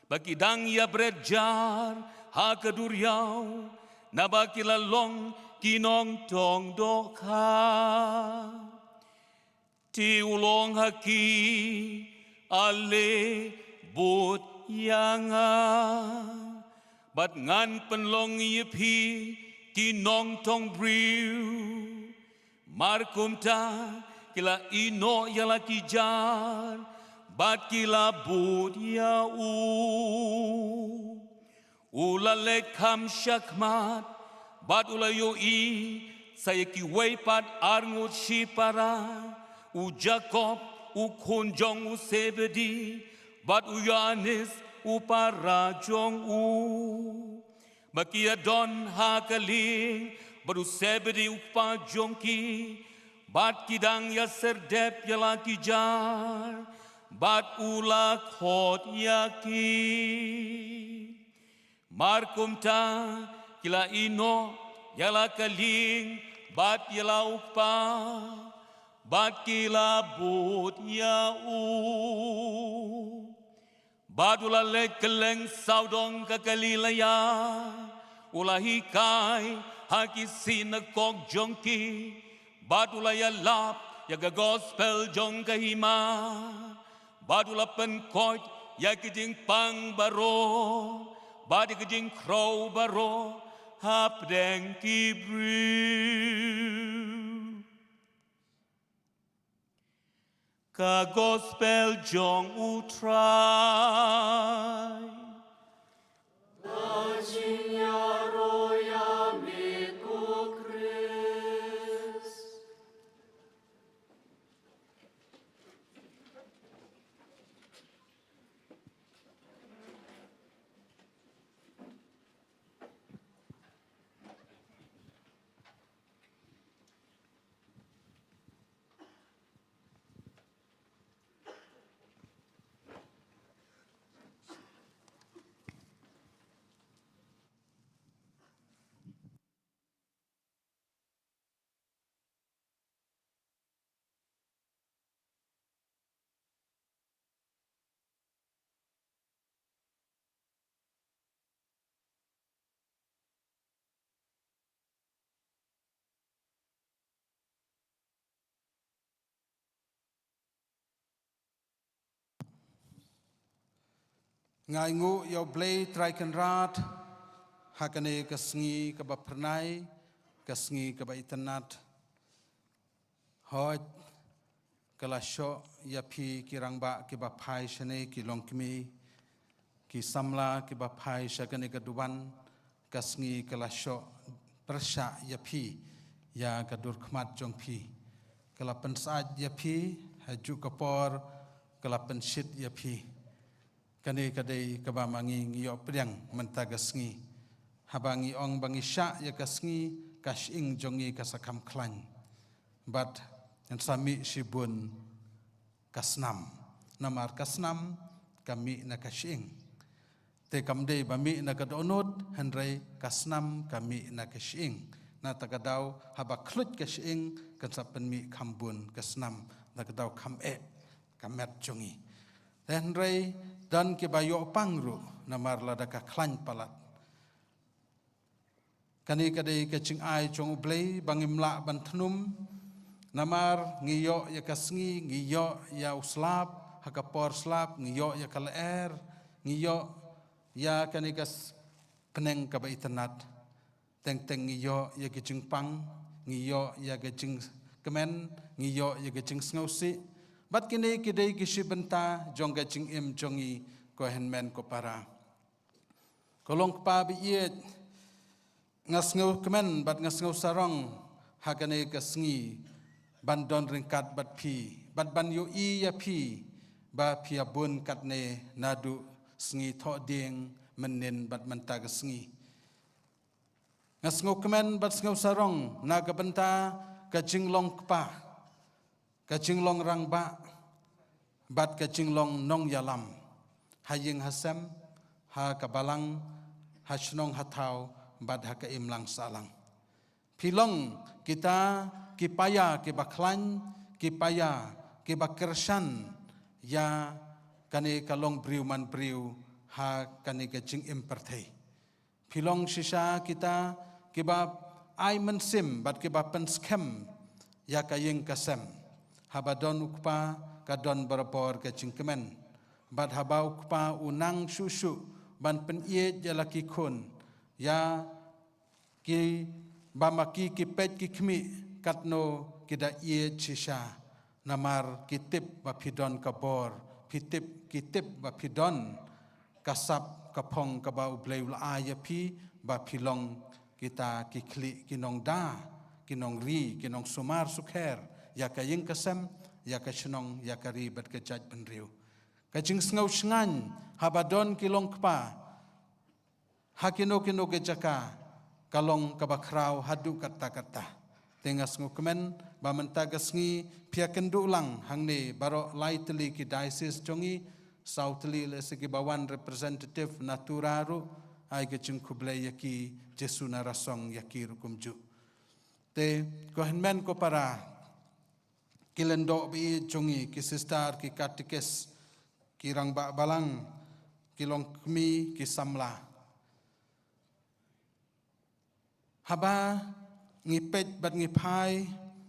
Ba ki dang ïabret jar ha ka duriaw, naba ki la long ki nongtong dohkha. Te u la ong ha ki, ale bud ïa nga, bad ngan pynlong ïa phi ki nongtong briew. Mar kumta ki la ïehnoh ïa la ki jar, bad ki la bud ïa u. U la leit kham shakhmat, bad u la ïohi sa ïa kiwei pat arngut shipara, u Jakob u khun jong u Sebedi, bad u Ïohannes u para jong u, ba ki ïa don ha ka lieng bad u Sebedi u kpa jong ki, bad ki dang ïa syrdep ïa la ki jar, bad u la khot ïa ki. Mar kumta ki la ïehnoh ïa la ka lieng bad ïa la u kpa, bad ki la bud ïa u. Bad u la leit kylleng sawdong ka Galilea, u la hikai ha ki synagog jong ki, bad u la ïalap ïa ka gospel jong ka hima, bad u la pynkoit ïa ki jingpang baroh, bad ïa ki jingkhrew baroh hapdeng ki briew. Ka gospel jong u Trai. Ka jingïaroh ïa me ko Khrist. Nga ainguh ïa U Blei Trai Kynrad ha kane ka sngi kaba phyrnai, ka sngi kaba itynnad. Hooid, ka la shoh ïa phi ki rangbah kiba phai shane, ki longkmie, ki samla kiba phai sha kane ka duwan, ka sngi ka la shoh pyrshah ïa phi, ïa ka dur khmat jong phi. Ka la pynsyaid ïa phi, ha juh ka por ka la pynshit ïa phi. Kane ka dei kaba ma ngi ngi ïoh pdiang mynta ka sngi. Haba ngi ong ba ngi shah ïa ka sngi, ka shyieng jong ngi ka sa kham khlaiñ. Bad ngan sa mih shibun ka snam. Namar ka snam ka mih na ka shyieng. Te kam dei ba mih na ka dohnud, hynrei ka snam ka mih na ka shyieng. Na kata ka daw haba khluit ka shyieng kan sa pynmih kham bun ka snam. Na kata ka daw kham eh ka met jong ngi. Te hynrei don kiba ïoh pang ruh namar lada ka khlaiñ palat. Kane ka dei ka jingai jong U Blei ba ngim lah ban thnum. Namar ngi ïoh ïa ka sngi, ngi ïoh ïa u slap, ha ka por slap, ngi ïoh ïa ka lyer, ngi ïoh ïa kane ka s-, bneng kaba itynnad. Teng teng ngi ïoh ïa ka jingpang, ngi ïoh ïa ka jingkmen, ngi ïoh ïa ka jingsngewsih. Bad kine ki dei ki shi bynta jong ka jingim jong ngi, ko hynmen ko para. Ko long kpa ba ïeit, nga sngewkmen bad nga sngewsarong ha kane ka sngi ban don ryngkat bad phi, bad ban ïohi ïa phi ba phi ïa bun katne naduh sngi Thohdieng, mynnin bad mynta ka sngi. Nga sngewkmen bad sngewsarong na ka bynta ka jinglong kpa, ka jinglong rangbah, bad ka jinglong nongïalam ha ïing ha sem, ha ka balang, ha shnong ha thaw, bad ha ka imlang sahlang. Phi long kita ki paia kiba khlaiñ, ki paia kiba kyrshan ïa kane ka long briew man briew ha kane ka jingim pyrthei. Phi long shisha kita kiba ai mynsiem bad kiba pynskhem ïa ka ïing ka sem. Haba don u kpa ka don barabor ka jingkmen. Bad haba u kpa u nang shuh shuh ban pynieit ïa la ki khun, ïa ki, ba ma ki ki peit ki khmih katno ki da ïeit shisha. Namar ki tip ba phi don ka bor, phi tip, ki tip ba phi don ka sap ka phong kaba U Blei u la ai ïa phi, ba phi long kita ki khlieh ki nongda, ki nongri, ki nongsumar sukher ïa ka ïing ka sem, ïa ka shnong, ïa ka ri bad ka jaitbynriew. Ka jingsngew shngaiñ haba don ki long kpa ha kino kino ki jaka ka long kaba khraw haduh katta katta. Te nga sngewkmen ba mynta ka sngi phi ïakynduh lang hangne baroh lai tylli ki diocese jong ngi, saw tylli lehse kiba wan representative na Tura ruh, ai ka jingkhublei ïa ki, Jisu na rasong ïa ki ruh kumjuh. Te ko hynmen ko para, ki lyngdoh ba ïeit jong ngi, ki sister, ki katekis, ki rangbah balang, ki longkmie, ki samla. Haba ngi peit bad ngi phai,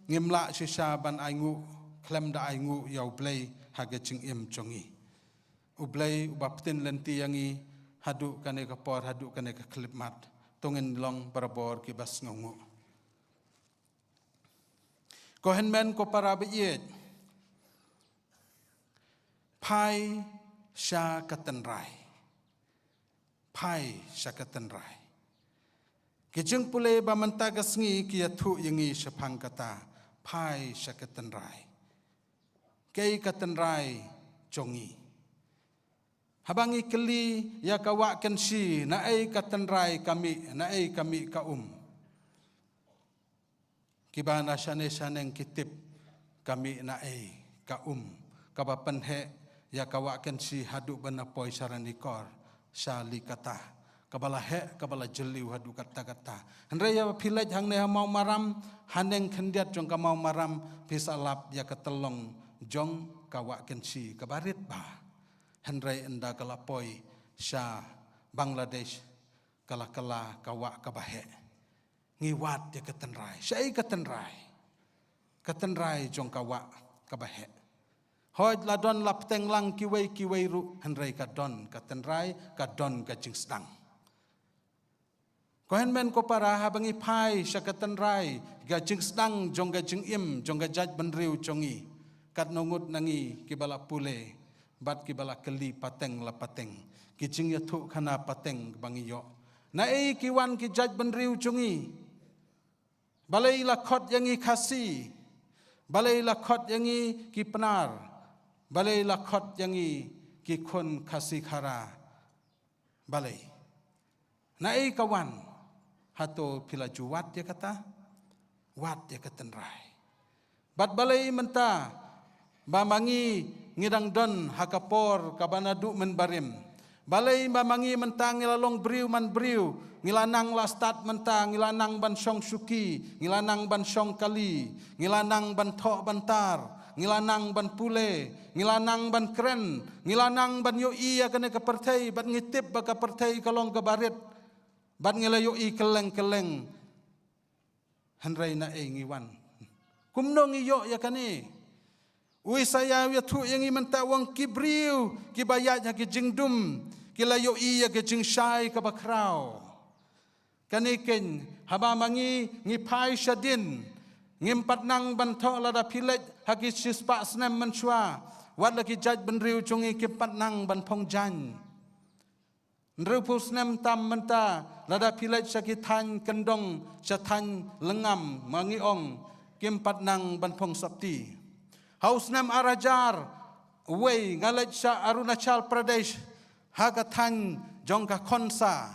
ngim lah shisha ban ainguh khlem da ainguh ïa U Blei ha ka jingim jong ngi. U Blei uba pynlynti ïa ngi haduh kane ka por, haduh kane ka khyllipmat. To ngin long barabor kiba sngewnguh. Ko hynmen ko para ba ïeit, phai sha ka tynrai. Phai sha ka tynrai. Ki jingpule ba mynta ka sngi ki ïathuh ïa ngi shaphang kata, phai sha ka tynrai. Kaei ka tynrai jong ngi? Haba ngi kylli ïa ka Wah Kynshi, naei ka tynrai ka mih, naei ka mih ka um? Kiba na shane shaneng ki tip ka mih naei, ka um, kaba pynheh ïa ka Wah Kynshi haduh ban poi sha Ranikor, sha Likata, kaba la heh, kaba la jylliew haduh katta katta. Hynrei ïa phi leit hangne ha Mawmaram, haneng khyndiat jong ka Mawmaram, phi sa lap ïa ka tyllong jong ka Wah Kynshi kaba rit bha. Hynrei ynda ka la poi sha Bangladesh, ka la kylla ka wah kaba heh. Ngi wad ïa ka tynrai. Shaei ka tynrai? Ka tynrai jong ka wah kaba heh. Hooid, la don la bteng lang kiwei kiwei ruh, hynrei ka don ka tynrai, ka don ka jingsdang. Ko hynmen ko para, haba ngi phai sha ka tynrai, ka jingsdang jong ka jingim jong ka jaitbynriew jong ngi, katno ngut na ngi kiba la pule bad kiba la kylli pateng la pateng ki jingïathuhkhana pateng ba ngi ïoh. Naei ki wan ki jaitbynriew jong ngi? Balei la khot ïa ngi Khasi? Balei la khot ïa ngi ki Pnar? Balei la khot ïa ngi ki khun Khasi Khara? Balei? Naei ka wan? Hato phi la ju wad ïa kata? Wad ïa ka tynrai. Bad balei mynta ba ma ngi ngi dang don ha ka por kaba naduh mynbarim? Balei ba ma ngi mynta ngi la long briew man briew, ngi la nang la stad mynta, ngi la nang ban shong shuki, ngi la nang ban shong kali, ngi la nang ban thoh ban tar, ngi la nang ban pule, ngi la nang ban kren, ngi la nang ban ïohi ïa kane ka pyrthei, bad ngi tip ba ka pyrthei ka long kaba rit, bad ngi la ïohi kylleng kylleng. Hynrei naei ngi wan? Kumno ngi ïoh ïa kane? U Isaïah u ïathuh ïa ngi mynta, u ong ki briew kiba ïaid ha ki jingdum ki la ïohi ïa ki jingshai kaba khraw. Kane keiñ, haba ma ngi ngi phai shadien, ngim pat nang ban thoh, lada phi leit ha ki shispah snem mynshuwa, wat la ki jaitbynriew jong ngi kim pat nang ban phong jaiñ. Hynriewphew snem tam mynta, lada phi leit sha ki thaiñ kyndong, sha thaiñ lyngngam, ma ngi ong, kim pat nang ban phong sopti. Ha u snem ar hajar wei nga leit sha Arunachal Pradesh, ha ka thaiñ jong ka Khonsa,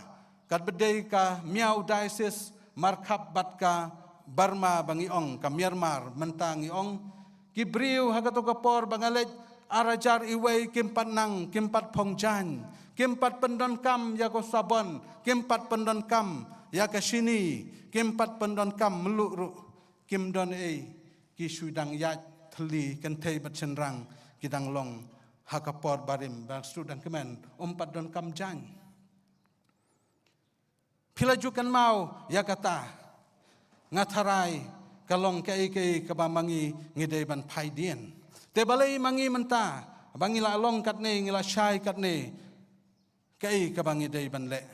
katba dei ka Miao Diocese markhap bad ka Burma ba ngi ong, ka Myanmar mynta ngi ong. Ki briew ha kato ka por ba nga leit ar hajar iwei kim pat nang, kim pat phong jaiñ, kim pat pyndonkam ïa ka sabon, kim pat pyndonkam ïa ka shini, kim pat pyndonkam mluh ruh, kim don ei, ki shu dang ïaid thylli kynthei bad shynrang, ki dang long ha ka por barim, ba shu dang kmen, ym pat donkam jaiñ. Phi la ju kynmaw ïa kata? Nga tharai ka long kaei kaei kaba ma ngi ngi dei ban phai dien. Te balei ma ngi mynta ba ngi la long katne, ngi la shai katne, kaei kaba ngi dei ban leh?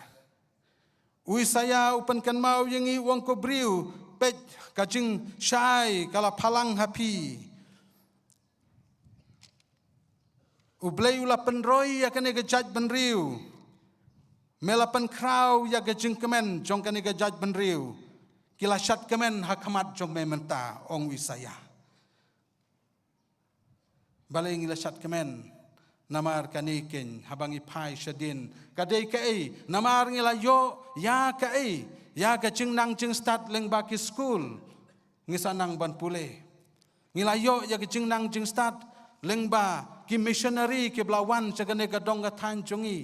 U Isaïah u pynkynmaw ïa ngi, u ong, ko briew, peit, ka jingshai ka la phalang ha phi. U Blei u la pynroi ïa kane ka jaitbynriew. Me la pynkhraw ïa ka jingkmen jong kane ka jaitbynriew. Ki la shad kmen ha khmat jong me mynta, ong u Isaïah. Balei ngi la shad kmen? Namar kane keiñ, haba ngi phai shadien, ka dei kaei? Namar ngi la ïoh ïa kaei? Ïa ka jingnang jingstad lyngba ki skul. Ngi sa nang ban pule. Ngi la ïoh ïa ka jingnang jingstad lyngba ki missionary kiba la wan sha kane ka dong ka thaiñ jong ngi.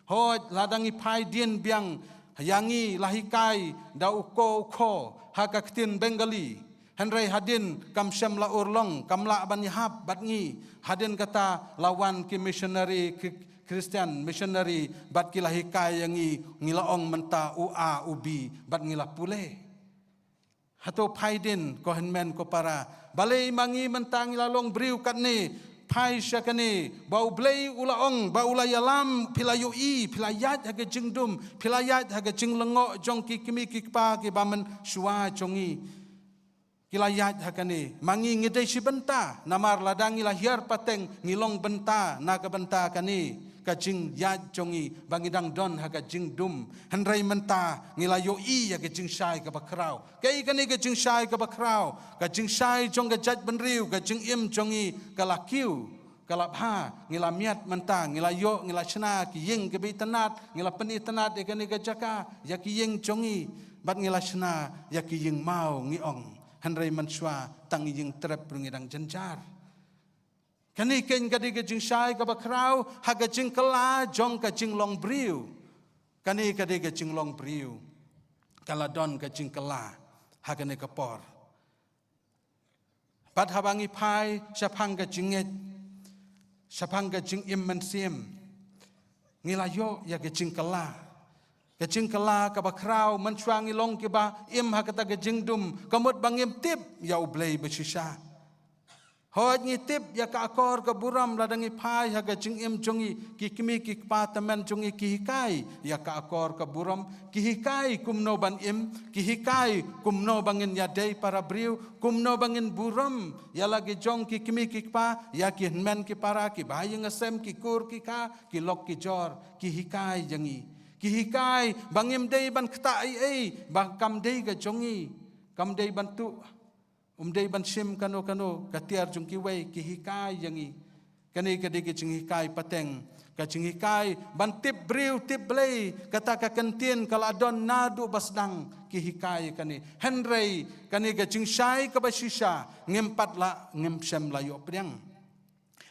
Hooid, lada ngi phai dien biang, ïa ngi la hikai da u ko u kho ha ka ktien Bengali. Hynrei hadien kam shym la urlong, kam lah ban ïahap bad ngi. Hadien kata la wan ki missionary, ki Christian missionary, bad ki la hikai ïa ngi, ngi la ong mynta u A u B, bad ngi la pule. Hato phai dien, ko hynmen ko para? Balei ma ngi mynta ngi la long briew katne? Phai sha kane, ba U Blei u la ong, ba u la ïalam, phi la ïohi, phi la ïaid ha ka jingdum, phi la ïaid ha ka jinglyngngoh jong ki kmie ki kpa kiba mynshuwa jong ngi. Ki la ïaid ha kane, ma ngi ngi dei shi bynta, namar lada ngi la hiar pateng, ngi long bynta na ka bynta kane ka jingïaid jong ngi, ba ngi dang don ha ka jingdum. Hynrei mynta ngi la ïohi ïa ka jingshai kaba khraw. Kaei kane ka jingshai kaba khraw? Ka jingshai jong ka jaitbynriew, ka jingim jong ngi ka la kiew, ka la bha. Ngi la miat mynta, ngi la ïoh, ngi la shna ki ïing kiba itynnad, ngi la pynitynnad ïa kane ka jaka, ïa ki ïing jong ngi, bad ngi la shna ïa ki ïing maw, ngi ong. Hynrei mynshuwa tang ïing trep ruh ngi dang jynjar. Kane keiñ ka dei ka jingshai kaba khraw ha ka jingkylla jong ka jinglong briew. Kane ka dei ka jinglong briew. Ka la don ka jingkylla ha kane ka por. Bad haba ngi phai shaphang ka jingngeit, shaphang ka jingim mynsiem, ngi la ïoh ïa ka jingkylla. Ka jingkylla kaba khraw, mynshuwa ngi long kiba im ha kata ka jingdum, ka mut ba ngim tip ïa U Blei ba shisha. Hooid, ngi tip ïa ka akor ka burom lada ngi phai ha ka jingim jong ngi, ki kmie ki kpa tymmen jong ngi ki hikai ïa ka akor ka burom, ki hikai kumno ban im, ki hikai kumno ba ngin ïadei para briew, kumno ba ngin burom ïa la ki jong ki kmie ki kpa, ïa ki hynmen ki para, kiba ha ïing ha sem, ki kur ki kha, ki lok ki jor, ki hikai ïa ngi. Ki hikai ba ngim dei ban ktah ei ei ba kam dei ka jong ngi, kam dei ban tuh, um dei ban shim kano kano ka tiar jong kiwei, ki hikai ïa ngi. Kane ka dei ka jinghikai pateng, ka jinghikai ban tip briew tip Blei, kata ka kyntien ka la don naduh ba sdang, ki hikai kane. Hynrei kane ka jingshai kaba shisha ngim pat la, ngim shym la ïoh pdiang.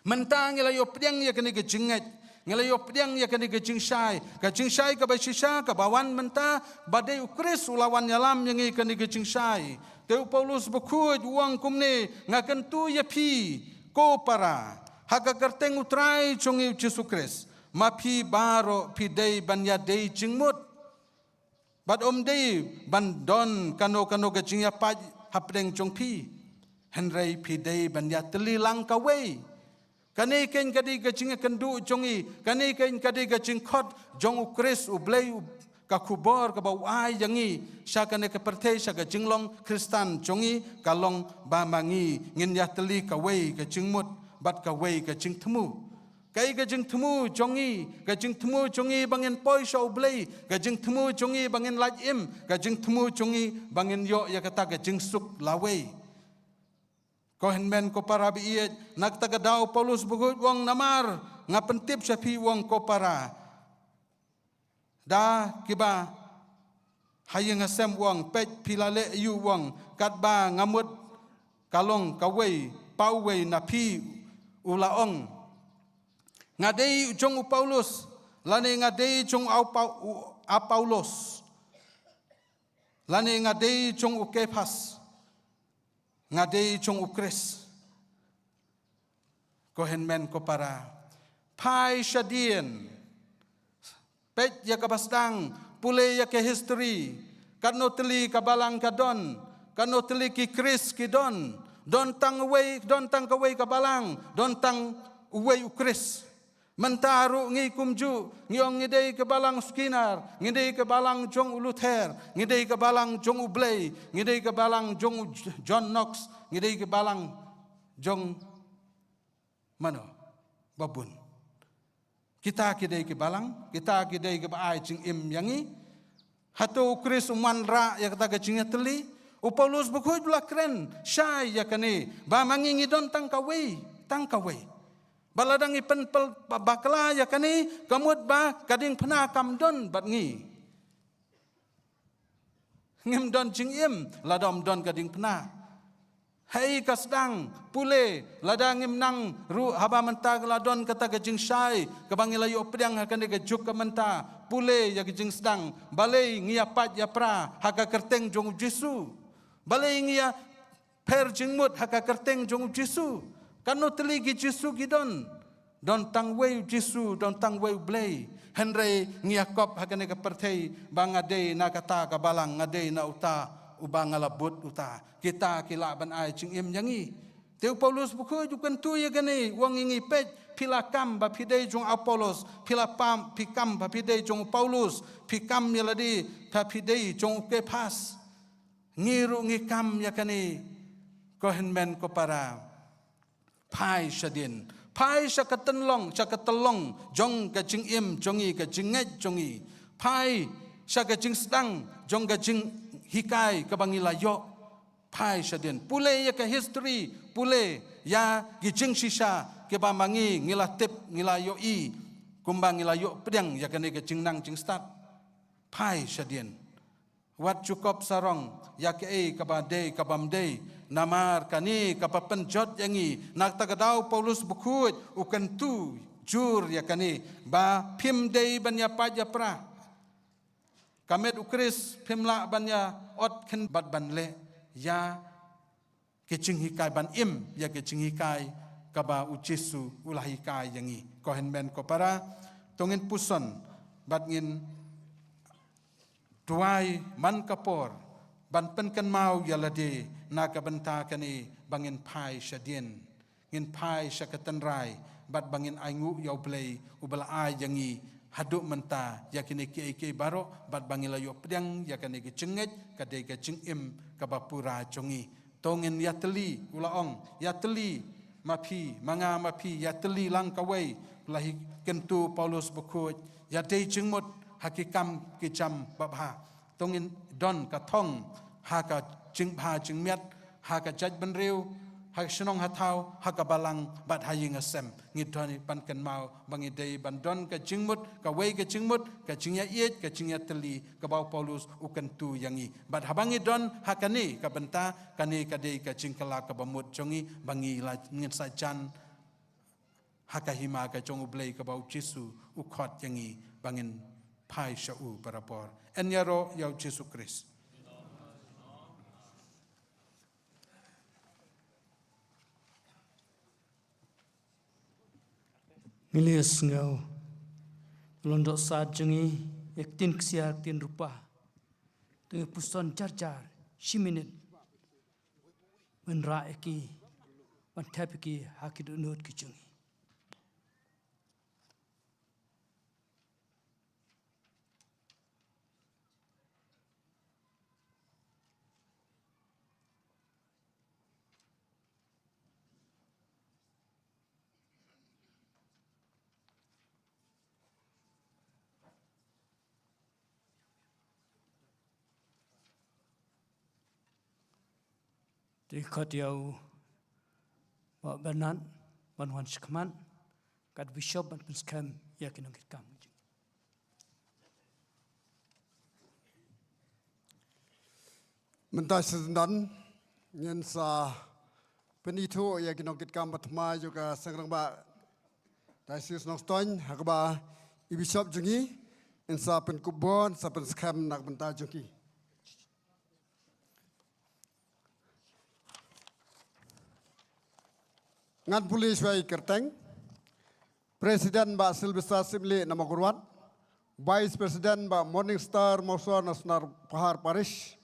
Mynta ngi la ïoh pdiang ïa kane ka jingngeit, ngi la ïoh pdiang ïa kane ka jingshai, ka jingshai kaba shisha kaba wan mynta, ba dei U Khrist u la wan ïalam ïa ngi kane ka jingshai. Te u Paulus bakhuid u ong kumne, nga kyntu ïa phi, ko para, ha ka kyrteng U Trai jong ngi U Jisu Khrist, ma phi baroh phi dei ban ïadei jingmut. Bad um dei ban don kano kano ka jingïapait hapdeng jong phi. Hynrei phi dei ban ïatylli lang kawei. Kane keiñ ka dei ka jingïakynduh jong ngi, kane keiñ ka dei ka jingkhot jong U Khrist U Blei, u, ka khubor kaba u ai ïa ngi sha kane ka pyrthei, sha ka jinglong Khristan jong ngi, ka long ba ma ngi ngin ïatylli kawei ka jingmut bad kawei ka jingthmu. Kaei ka jingthmu jong ngi? Ka jingthmu jong ngi ba ngin poi sha U Blei, ka jingthmu jong ngi ba ngin lait im, ka jingthmu jong ngi ba ngin ïoh ïa kata ka jingsuk lawei. Ko hynmen ko para baieit, na kata ka daw Paulus bakhuid u ong, namar nga pyntip sha phi, u ong, ko para, da kiba ha ïing ha sem, u ong, peit phi la leh aïu, u ong, katba nga mut ka long kawei pa uwei na phi. U la ong, nga dei jong u Paulus, lane nga dei jong u Pau-, u Apollos, lane nga dei jong u Kephas, nga dei jong U Khrist. Ko hynmen ko para, phai shadien, peit ïa kaba sdang, pule ïa ka history, katno tylli ka balang ka don, Katno tylli ki Khrist ki don. Don tang uwei, don tang kawei ka balang, don tang uwei u Khrist. Mynta ruh ngi kumjuh, ngi ong ngi dei ka balang Skinner, ngi dei ka balang jong u Luther, ngi dei ka balang jong u Blei, ngi dei ka balang jong u J-, John Knox, ngi dei ka balang jong mano? Babun. Kita ki dei ki balang, kita ki dei kiba ai jingim ïa ngi. Hato u Khrist u wanrah ïa kata ka jingïatylli? U Paulus bakhuid u la kren shai ïa kane, ba ma ngi ngi don tang kawei, tang kawei. Ba lada ngi pynpel ba-, bakla ïa kane, ka mut ba ka diengphna kam don bad ngi. Ngim don jingim lada ym don ka diengphna. Hei ka sdang, pule, lada ngim nang ruh haba mynta ka la don kata ka jingshai, kaba ngi la ïoh pdiang ha kane ka juk ka mynta, pule ïa ka jingsdang, balei ngi ïa pait ïa pra ha ka kyrteng jong u Jisu? Balei ngi ïa pher jingmut ha ka kyrteng jong u Jisu? Katno tylli ki Jisu ki don? Don tang wei u Jisu, don tang wei u Blei. Hynrei ngi ïa kop ha kane ka pyrthei ba nga dei na kata ka balang, nga dei na uta uba nga la bud uta. Kita ki lah ban ai jingim ïa ngi. Te u Paulus bakhuid u kyntu ïa kane, u ong ïa ngi, peit, phi la kam ba phi dei jong u Apollos, phi la pam, phi kam ba phi dei jong u Paulus, phi kam ïa lade ba phi dei jong u Kephas. Ngi ruh ngi kam ïa kane, ko hynmen ko para. Phai shadien. Phai sha ka tynlong, sha ka tynlong jong ka jingim jong ngi, ka jingngeit jong ngi. Phai sha ka jingsdang jong ka jinghikai kaba ngi la ïoh. Phai shadien. Pule ïa ka history, pule ïa ki jingshisha kiba ma ngi ngi la tip, ngi la ïohi, kumba ngi la ïoh pdiang ïa kane ka jingnang jingstad. Phai shadien. Wat ju kop sarong ïa kaei kaba dei kabym dei, namar kane kaba pynjot ïa ngi. Na kata ka daw Paulus bakhuid u kyntu jur ïa kane, ba phim dei ban ïa pait ïa pra. Ka met u Khrist phim lah ban ïa ot khyndiat bad ban leh ïa ki jinghikai, ban im ïa ki jinghikai kaba u Jisu u la hikai ïa ngi. Ko hynmen ko para, to ngin puson bad ngin duwai man ka por ban pynkynmaw ïa lade na ka bynta kane, ba ngin phai shadien, ngin phai sha ka tynrai, bad ba ngin ainguh ïa u Blei uba la ai ïa ngi haduh mynta ïa kine kiei kiei baroh, bad ba ngi la ïoh pdiang ïa kane ka jingngeit, ka dei ka jingim kaba pura jong ngi. To ngin ïatylli, u la ong, ïatylli ma phi, ma nga ma phi, ïatylli lang kawei. La hi kyntu Paulus bakhuid, ïadei jingmut ha ki kam ki jam babha. To ngin don ka thong ha ka jingbha jingmiat, ha ka jaitbynriew, ha ka shnong ha thaw, ha ka balang bad ha ïing ha sem. Ngi don ban kynmaw ba ngi dei ban don ka jingmut, kawei ka jingmut, ka jingïaieit, ka jingïatylli kaba u Paulus u kyntu ïa ngi. Bad haba ngi don ha kane ka bynta, kane ka dei ka jingkylla kaba mut jong ngi, ba ngi la ngin sa jan ha ka hima ka jong u Blei kaba u Jisu u khot ïa ngi ba ngin phai sha u barabor. Yn ïaroh ïa u Jisu Khrist. Ngi la ïohsngew, lyngdoh sat jong ngi, ïa ka ktien ksiar, ktien rupa. To ngi puson jar jar shi minit. Ban rah ïa ki, ban thep ïa ki ha ki dohnud ki jong ngi. Te khot ïa u Bah Bernard ban wan shakhmat, kat Bishop ban pynskhem ïa ki nongkitkam. Mynta shi syndon ngin sa pynithuh ïa ki nongkitkam ba thymmai jong ka Seng Rangbah Diocese Nongstoiñ, ha kaba i Bishop jong ngi yn sa pynkup bor, sa pynskhem na ka bynta jong ki. Ngan pule shuwa ïa ki kyrteng. President Bah Sylvester Syiemlieh na Mawkyrwat. Vice President Bah Morning Star Mawsor na Snar Pahar Parish.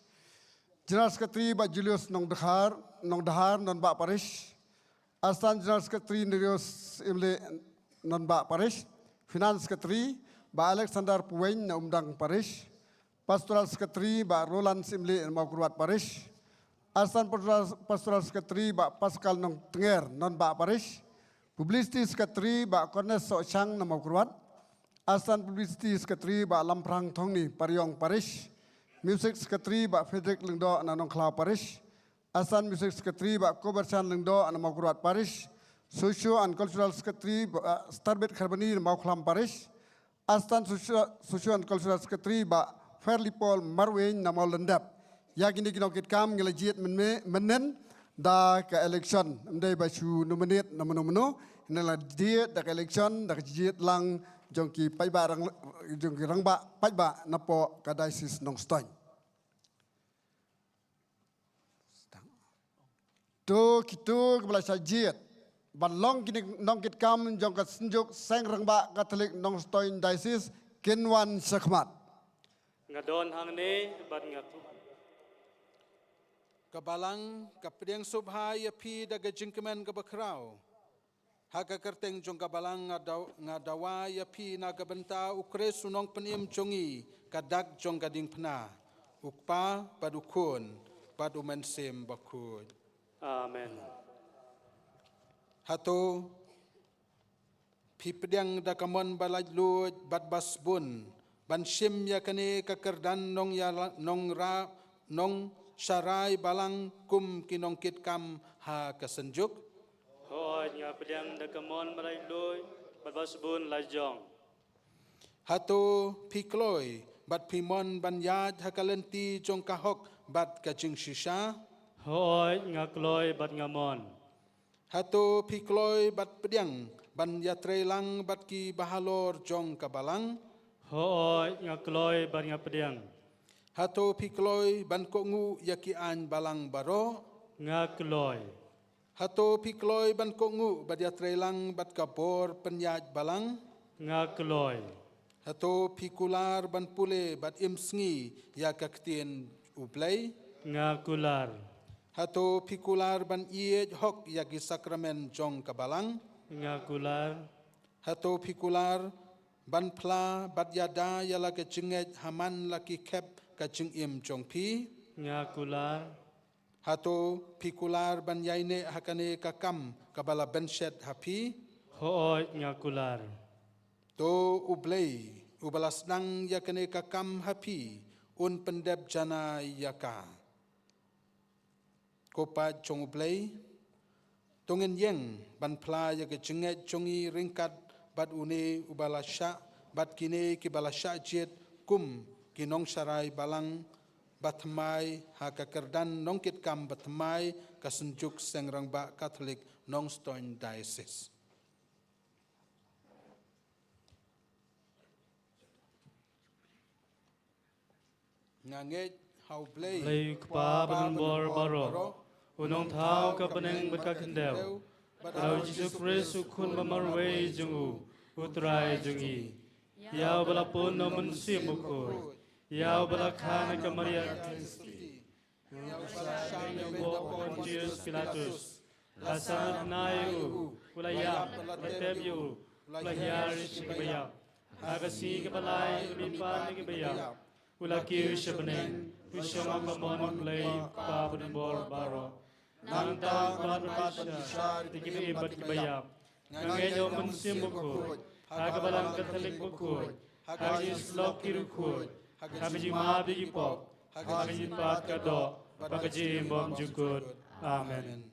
General Secretary Bah Julius Nongdhar, Nongdhar, Nonbah Parish. Assistant General Secretary Nerius Imli, Nonbah Parish. Finance Secretary Bah Alexander Puweng na Umdang Parish. Pastoral Secretary Bah Roland Imli, Mawkyrwat Parish. Assistant Pastoral, Pastoral Secretary Bah Pascal Nongtnger, Nonbah Parish. Publicity Secretary Bah Cornes Sohchang na Mawkyrwat. Assistant Publicity Secretary Bah Lamphrang Thongni, Pariong Parish. Music Secretary Bah Frederick Lyngdoh na Nongkhlaw Parish. Assistant Music Secretary Bah Koberchan Lyngdoh na Mawkyrwat Parish. Social and Cultural Secretary Bah Starbit Kharbani na Mawkhlam Parish. Assistant Social, Social and Cultural Secretary Bah Fairly Paul Marwein na Mawlyndep. Ïa kine ki nongkitkam ngi la jied mynne, mynnin da ka election. Ym dei ba shu nominate na mano mano. Ngi la jied da ka election, da ka jied lang jong ki paidbah rang, jong ki rangbah paidbah napoh ka Diocese Nongstoiñ. To kito kiba la shah jied ban long ki nongkitkam jong ka Synjuk Seng Rangbah Katholik Nongstoiñ Diocese kin wan shakhmat. Nga don hangne bad nga. Ka Balang ka pdiang sngewbha ïa phi da ka jingkmen kaba khraw. Ha ka kyrteng jong ka Balang nga daw-, nga dawa ïa phi na ka bynta u Khrist u Nongpynim jong ngi, ka dak jong ka diengphna, u Kpa bad u Khun bad u Mynsiem Bakhuid. Amen. Hato phi pdiang da ka mon ba laitluid bad ba sbun ban shim ïa kane ka kyrdan nongïala-, nongra-, nongsharai balang kum ki nongkitkam ha ka Synjuk? Hooid, nga pdiang da ka mon ba laitluid bad ba sbun lajong. Hato phi kloi bad phi mon ban ïaid ha ka lynti jong ka hok bad ka jingshisha? Hooid, nga kloi bad nga mon. Hato phi kloi bad pdiang ban ïatreilang bad ki bahalor jong ka Balang? Hooid, nga kloi bad nga pdiang. Hato phi kloi ban kohnguh ïa ki aiñ balang baroh? Nga kloi. Hato phi kloi ban kohnguh bad ïatreilang bad ka bor pynïaid balang? Nga kloi. Hato phi kular ban pule bad im sngi ïa ka ktien U Blei? Nga kular. Hato phi kular ban ïeit hok ïa ki sakramen jong ka Balang? Nga kular. Hato phi kular ban phla bad ïada ïa la ka jingngeit ha man la ki khep ka jingim jong phi? Nga kular. Hato phi kular ban ïaineh ha kane ka kam kaba la bynshet ha phi? Hooid, nga kular. To U Blei uba la sdang ïa kane ka kam ha phi un pyndep janai ïa ka. Ko paid jong U Blei, to ngin ïeng ban phla ïa ka jingngeit jong ngi ryngkat bad une uba la shah bad kine kiba la shah jied kum ki nongsharai balang ba thymmai ha ka kyrdan nongkitkam ba thymmai ka Synjuk Seng Rangbah Katholik Nongstoiñ Diocese. Nga ngeit ha U Blei, Blei u Kpa badonbor baroh, u nongthaw ka bneng bad ka khyndew, bad ha U Jisu Khrist u Khun ba marwei jong u, U Trai jong ngi. Ïa uba la pun na U Mynsiem Bakhuid, ïa uba la kha na ka Maria ka Theisotti, ïa uba la shah na bynta u Pontius Pilatus, la sangeh na u, u la ïap, la tep ïa u, u la hiar sha kiba ïap. Ha ka sngi kaba lai u la mihpat na kiba ïap, u la kiew sha bneng, u shong ha ka mon U Blei U Kpa badonbor baroh. Nangta un pan ban shisha ïa kiba im bad kiba ïap. Nga ngeit ïa U Mynsiem Bakhuid, ha ka Balang Katholik bakhuid, ha ka jingïasyllok ki riewkhuid, ha ka jingmap ïa ki pop, ha ka jingmihpat ka doh bad ka jingim bymjukut. Amen.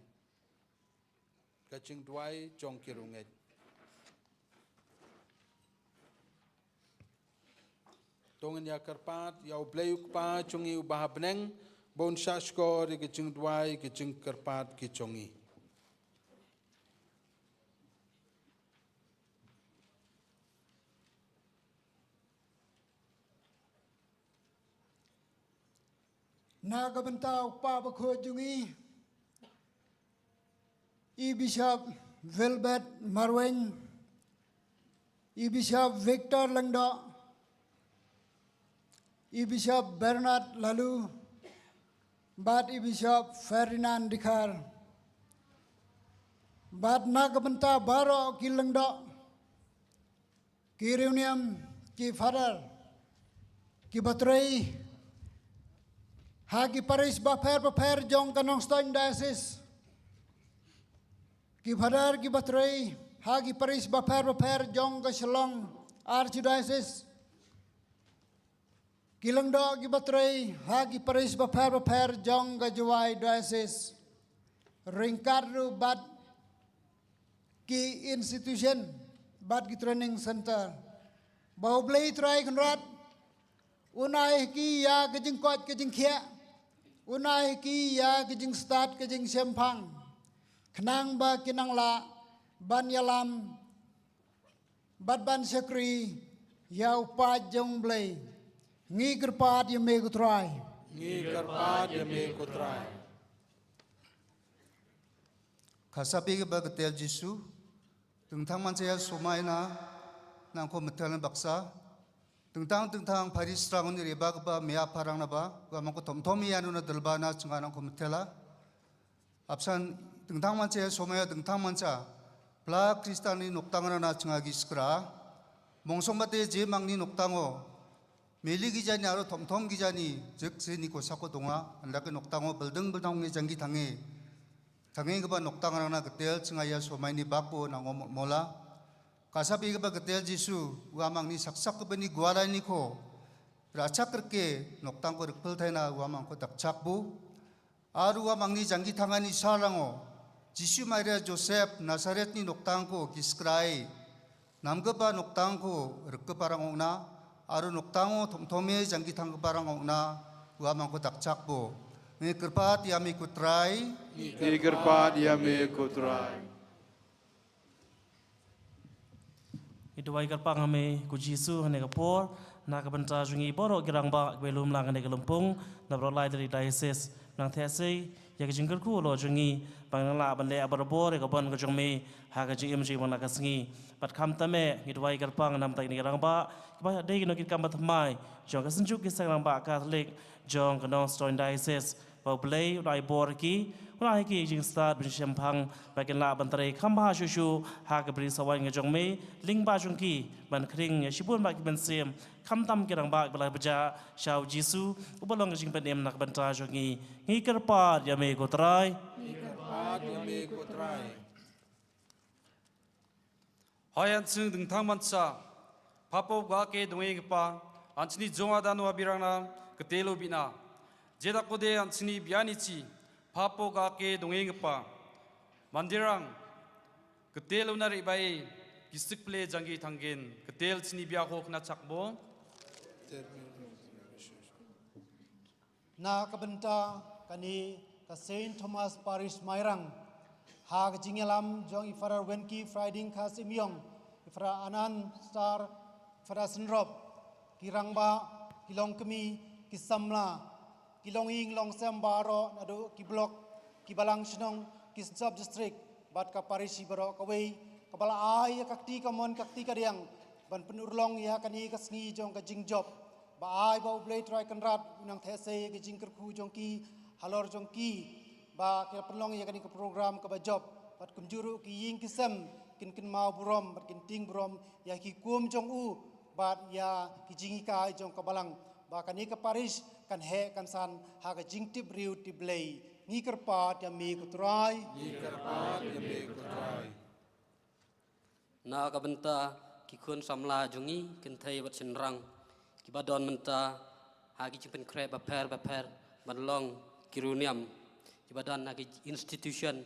Ka jingduwai jong ki riewngeit. To ngin ïa kyrpad ïa U Blei U Kpa jong ngi uba ha bneng, ba un shahshkor ïa ka jingduwai, ka jingkyrpad ki jong ngi. Na ka bynta u Kpa bakhuid jong ngi, i Bishop Wilbert Marwein, i Bishop Victor Lyngdoh, i Bishop Bernard Laloo, bad i Bishop Ferdinand Dikhar, bad na ka bynta baroh ki lyngdoh, ki riewniam, ki Father, ki ba trei ha ki parish bapher bapher jong ka Nongstoiñ Diocese, ki Father ki ba trei ha ki parish bapher bapher jong ka Shillong Archdiocese, ki lyngdoh ki ba trei ha ki parish bapher bapher jong ka Jowai Diocese, ryngkat ruh bad ki institution bad ki training center. Ba U Blei Trai Kynrad un ai ha ki ïa ka jingkoit ka jingkhiah, un ai ha ki ïa ka jingstad ka jingshemphang, khnang ba kin nang lah ban ïalam bad ban shakri ïa u paid jong U Blei. Ngi kyrpad ïa me ko Trai. Ngi kyrpad ïa me ko Trai. Ka sap ïa kaba ka tel Jisu. Dingtang man sa ïa somai na nang ko metel na baksa. Dingtang dingtang parish rang ni reba kaba mia parang na ba. Wa mang ko thom thom ïa nu na delba na chunga nang ko metela. Apsan dingtang man sa ïa somai, dingtang man sa pla Kristan ni noktang rana chunga gi skra. Mongsong bate je mang ni noktang o. Meli gi jani aro thom thom gi jani jek se ni ko sako donga, anda ke noktang o beldeng beldang ngi janggi thange. Thange kaba noktang rana ketel chunga ïa somai ni bakbo nang o mo-, mola. Ka sap ïa kaba ketel Jisu, wa mang ni sak sak kaba ni gwalai ni ko. Rachak rke noktang ko rikpel thaina wa mang ko dakchak bu. Aru wa mang ni janggi thangan ni sarang o. Jisu Maria Joseph Nazareth ni noktang ko ki skrai. Nam kaba noktang ko rke parang ong na. Aru noktang o thom thome janggi thang parang ong na. Wa mang ko dakchak bo. Ngi kyrpad ïa me ko Trai. Ngi kyrpad ïa me ko Trai. Ngi duwai kyrpang ha me ko Jisu ha kane ka por, na ka bynta jong ngi baroh ki rangbah kiba lum lang ha kane ka lympung, na baroh lai tylli ki diocese, nang theh sei ïa ka jingkyrkhu halor jong ngi, ba ngin lah ban leh barabor ïa ka burom ka jong me ha ka jingim jong ngi man la ka sngi. Bad khamtam eh ngi duwai kyrpang na ka bynta kine ki rangbah kiba dei ki nongkitkam bathymmai jong ka Synjuk ki Seng Rangbah Katholik jong ka Nongstoiñ Diocese. Ba U Blei un ai bor ki, un ai ki jingstad ban shemphang, ba kin lah ban trei kham bha shuh shuh ha ka bri sawan ka jong me, lyngba jong ki ban khring ïa shibun bad ki mynsiem, khamtam ki rangbah kiba la bajah sha u Jisu uba long ka jingpynim na ka bynta jong ngi. Ngi kyrpad ïa me ko Trai. Ngi kyrpad ïa me ko Trai. Hoi an sing dingthang mansa. Phapo ga ke dongeng pa. An sini jong ada no abirang na ketelo bina. Jeda kode an sini biani chi. Phapo ga ke dongeng pa. Mandirang ketelo na ribai. Kisik ple janggi thanggen. Ketel sini bia hok na chakbo. Na ka bynta kane ka Saint Thomas Parish Mairang, ha ka jingïalam jong i Father Wenki Friday Kha Simiong, i Father Anan Star, Father Synrop, ki rangbah, ki longkmie, ki samla, ki longïing longsem baroh naduh ki block, ki balang shnong, ki sub district, bad ka parish baroh kawei, kaba la ai ïa ka kti kamon ka kti kadiang ban pynurlong ïa kane ka sngi jong ka jingjop. Ba ai ba U Blei Trai Kynrad un nang theh sei ïa ka jingkyrkhu jong ki halor jong ki, ba ki la pynlong ïa kane ka program kaba jop, bad kumjuh ruh ki ïing ki sem kin kynmaw burom bad kin tieng burom ïa ki kum jong u bad ïa ki jinghikai jong ka balang, ba kane ka parish kan heh kan san ha ka jingtip briew tip Blei. Ngi kyrpad ïa me ko Trai. Ngi kyrpad ïa me ko Trai. Na ka bynta ki khun samla jong ngi kynthei bad shynrang, kiba don mynta ha ki jingpynkhreh bapher bapher ban long ki riewniam, kiba don ha ki institution,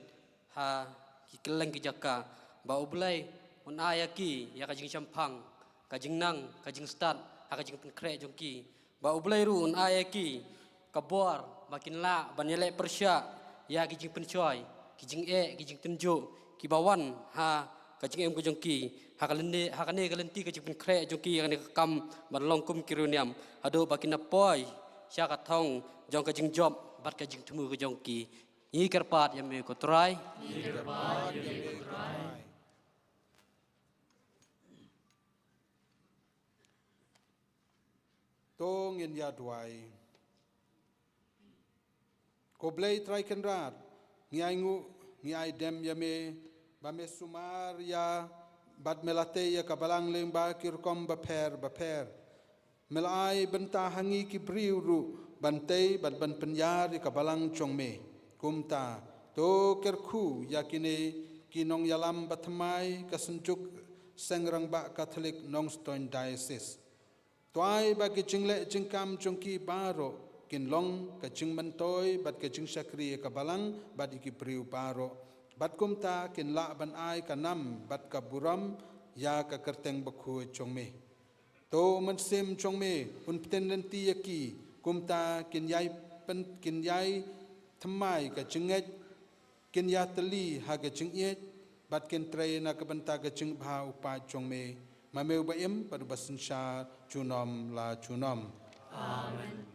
ha ki kylleng ki jaka, ba U Blei un ai ïa ki ïa ka jingshemphang, ka jingnang, ka jingstad ha ka jingpynkhreh jong ki. Ba U Blei ruh un ai ïa ki ka bor ba kin lah ban ïaleh pyrshah ïa ki jingpynshoi, ki jingeh, ki jingtynjuh kiba wan ha ka jingim ka jong ki, ha ka lynti, ha kane ka lynti ka jingpynkhreh jong ki, ha kane ka kam ban long kum ki riewniam, haduh ba kin da poi sha ka thong jong ka jingjop bad ka jingthmu ka jong ki. Ngi kyrpad ïa me ko Trai. Ngi kyrpad ïa me ko Trai. To ngin ïa duwai. Ko Blei Trai Kynrad, ngi ai nguh, ngi ai dem ïa me, ba me sumar ïa, bad me la tei ïa ka balang lyngba ki rukom bapher bapher. Me la ai bynta ha ngi ki briew ruh, ban tei, bad ban pynïar ïa ka balang jong me. Kumta, to kyrkhu ïa kine ki nongïalam bathymmai ka Synjuk Seng Rangbah Katholik Nongstoiñ Diocese. To ai ba ki jingleh jingkam jong ki baroh kin long ka jingmyntoi bad ka jingshakri ïa ka balang bad ïa ki briew baroh. Bad kumta kin lah ban ai ka nam bad ka burom ïa ka kyrteng bakhuid jong me. To Mynsiem jong me un pynlynti ïa ki, kumta kin ïai pyn-, kin ïai thymmai ka jingngeit, kin ïatylli ha ka jingïeit, bad kin trei na ka bynta ka jingbha u paid jong me, ma me uba im bad uba synshar junom la junom. Amen.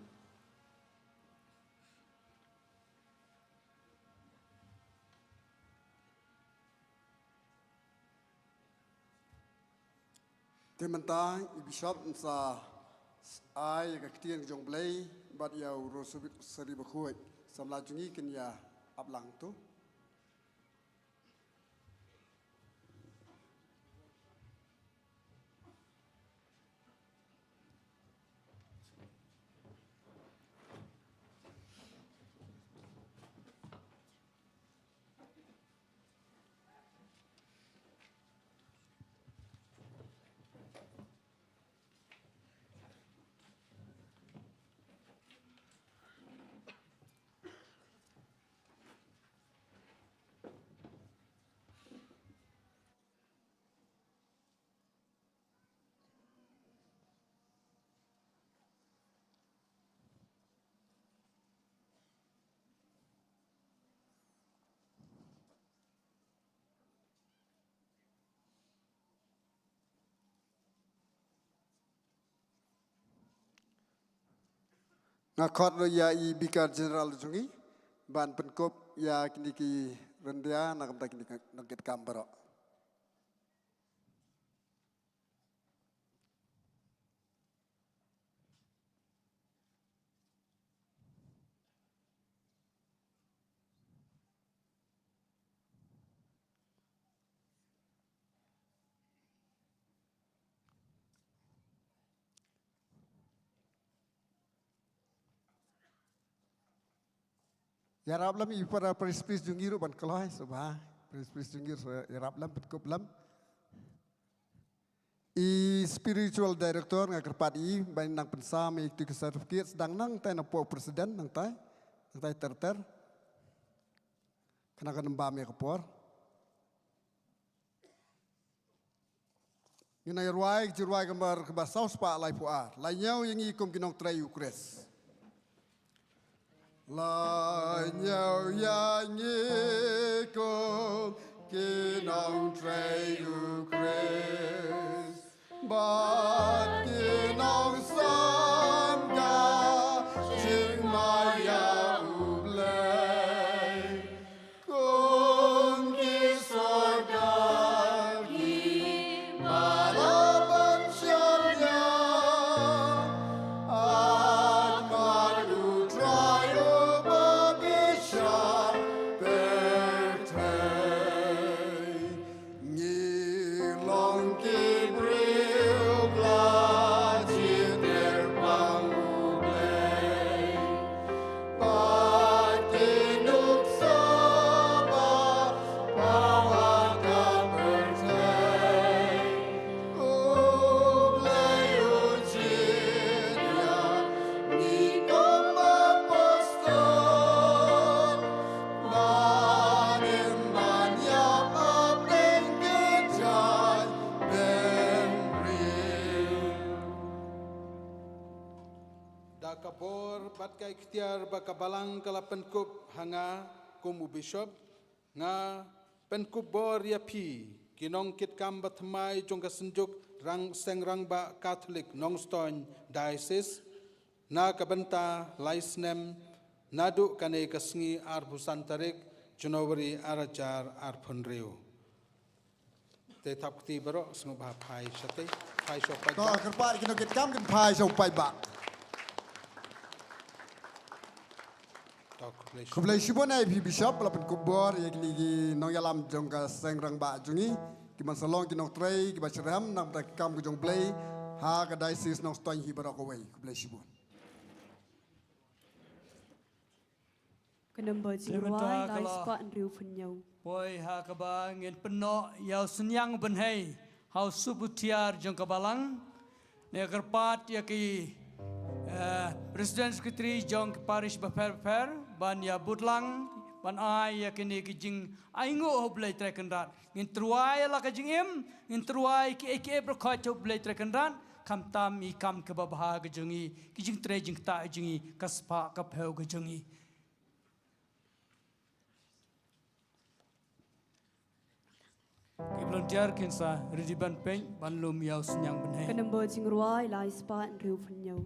Te mynta i Bishop yn sa ai ïa ka ktien jong Blei bad ïa u Rosary bakhuid. Samla jong ngi kin ïa ap lang tu. Nga khot ruh ïa i Vicar General jong ngi ban pynkup ïa kine ki ryndia na ka bynta kine ki nongkitkam baroh. Ïarap lem i para presbyter jong ngi ruh ban kloi sngewbha. Presbyter jong ngi ruh ïarap lem, pynkup lem. I spiritual director nga kyrpad i ban nang pynsam ïa kito ki certificate, sdang nangtai napoh president nangtai, nangtai ter ter. Kane ka nang bam ïa ka por. Ngin ïa rwai ka jingrwai kaba saw spah laiphew ar. La ñiew ïa ngi kum ki nongtrei u Khrist. La ñiew ïa ngi kum ki nongtrei u Khrist. Bad ki nongsam ka jingma ïa u Blei. Kum ki sordar kiba la ban shaniah, ha khmat u Trai uba bishar pyrthei. Ngi long ki briew ba la jingkyrpang u Blei. Bad ki nuksa ba paw ha ka pyrthei. U Blei u jin ïa ngi kum apostol. Ban im ban ïap hapdeng ki jaitbynriew. Da ka bor bad ka iktiar ba ka Balang ka la pynkup ha nga kum u Bishop, nga pynkup bor ïa phi, ki nongkitkam bathymmai jong ka Synjuk Rang-, Seng Rangbah Katholik Nongstoiñ Diocese, na ka bynta lai snem, naduh kane ka sngi arphew san tarik January ar hajar arphew hynriew. Te thap kti baroh, sngewbha phai shatei, phai sha u paidbah. Kyrpad ki nongkitkam kin phai sha u paidbah. Khublei shibun ïa phi Bishop, la pynkup bor ïa kine ki nongïalam jong ka seng rangbah jong ngi, ki ban sa long ki nongtrei kiba shitrhem na ka bynta ka kam ka jong U Blei ha ka diocese Nongstoiñ hi baroh kawei. Khublei shibun. Ka nombor jingruwai lai spah hynriew phew hynñiew. Poi ha kaba ngin pynnoh ïa u synñiang bynhei ha u supu tiar jong ka balang. Ne kyrpad ïa ki, eh, President Secretary jong ki parish bapher bapher ban ïa bud lang ban ai ïa kine ki jingainguh ha U Blei Trai Kynrad. Ngin tyrwa ïa la ka jingim, ngin tyrwa ïa kiei kiei baroh khoit ha U Blei Trai Kynrad, khamtam ïa ki kam kiba bha ka jong ngi, ki jingtrei jingktah jong ngi, ka spah ka phew ka jong ngi. Ki volunteer kin sa ready ban peit ban lum ïa u synñiang bynhei. Ka nombor jingruwai lai spah hynriew phew hynñiew.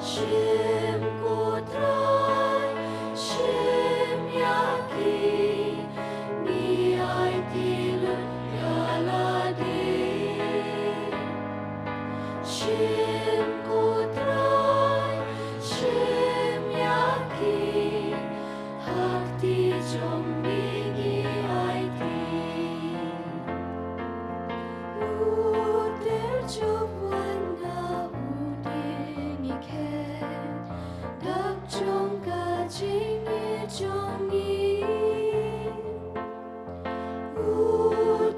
Shim ko Trai, shim ïa ki, ngi aiti lut ïa lade. Shim ko Trai, shim ïa ki, ha kti jong me ngi aiti. U Trai jop wan na u dieng ngi khet, dap jong ka jingïeit jong ngi. U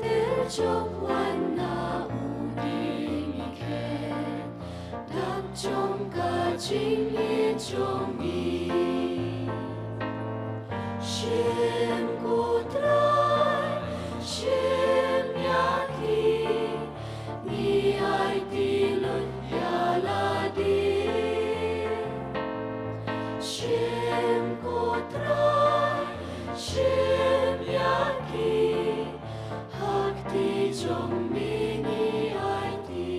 Trai jop wan na u dieng ngi khet, dap jong ka jingïeit jong ngi. Shim ko Trai, shim ïa ki, ngi aiti lut ïa lade. Shim ko Trai, shim ïa ki, ha kti jong me ngi aiti.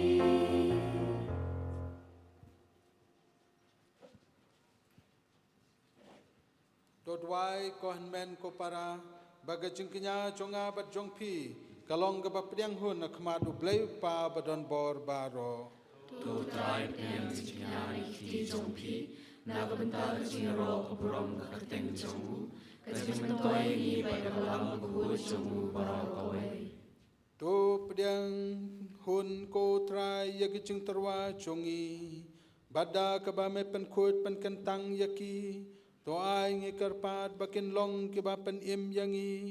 To duwai ko hynmen ko para, ba ka jingkñia jong nga bad jong phi ka long kaba pdiang hun ha khmat U Blei U Kpa ba don bor baroh. To Trai pdiang jingkñia na ki kti jong phi, na ka bynta ka jingïaroh ka burom ka kyrteng jong u, ka jingmyntoi ïa ngi bad ka lam ka huid jong u baroh kawei. To pdiang hun ko Trai ïa ki jingtyrwa jong ngi, bad da kaba me pynkhuid pynkyntang ïa ki, to ai ngi kyrpad ba kin long kiba pynim ïa ngi,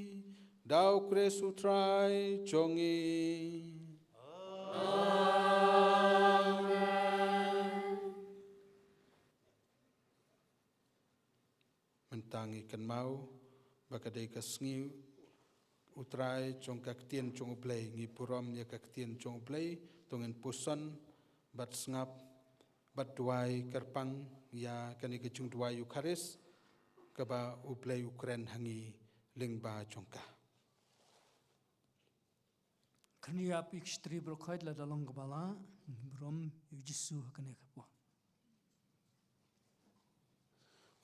da U Khrist U Trai jong ngi. Amen. Mynta ngi kynmaw ba ka dei ka sngi U Trai jong ka ktien jong U Blei, ngi burom ïa ka ktien jong U Blei, to ngin puson bad sngap bad duwai kyrpang ïa kane ka jingduwai Eukharist kaba U Blei u kren ha ngi lyngba jong ka. Kane ïa phi ki stri baroh khoit, lada long kaba lah, burom ïa U Jisu ha kane ka por.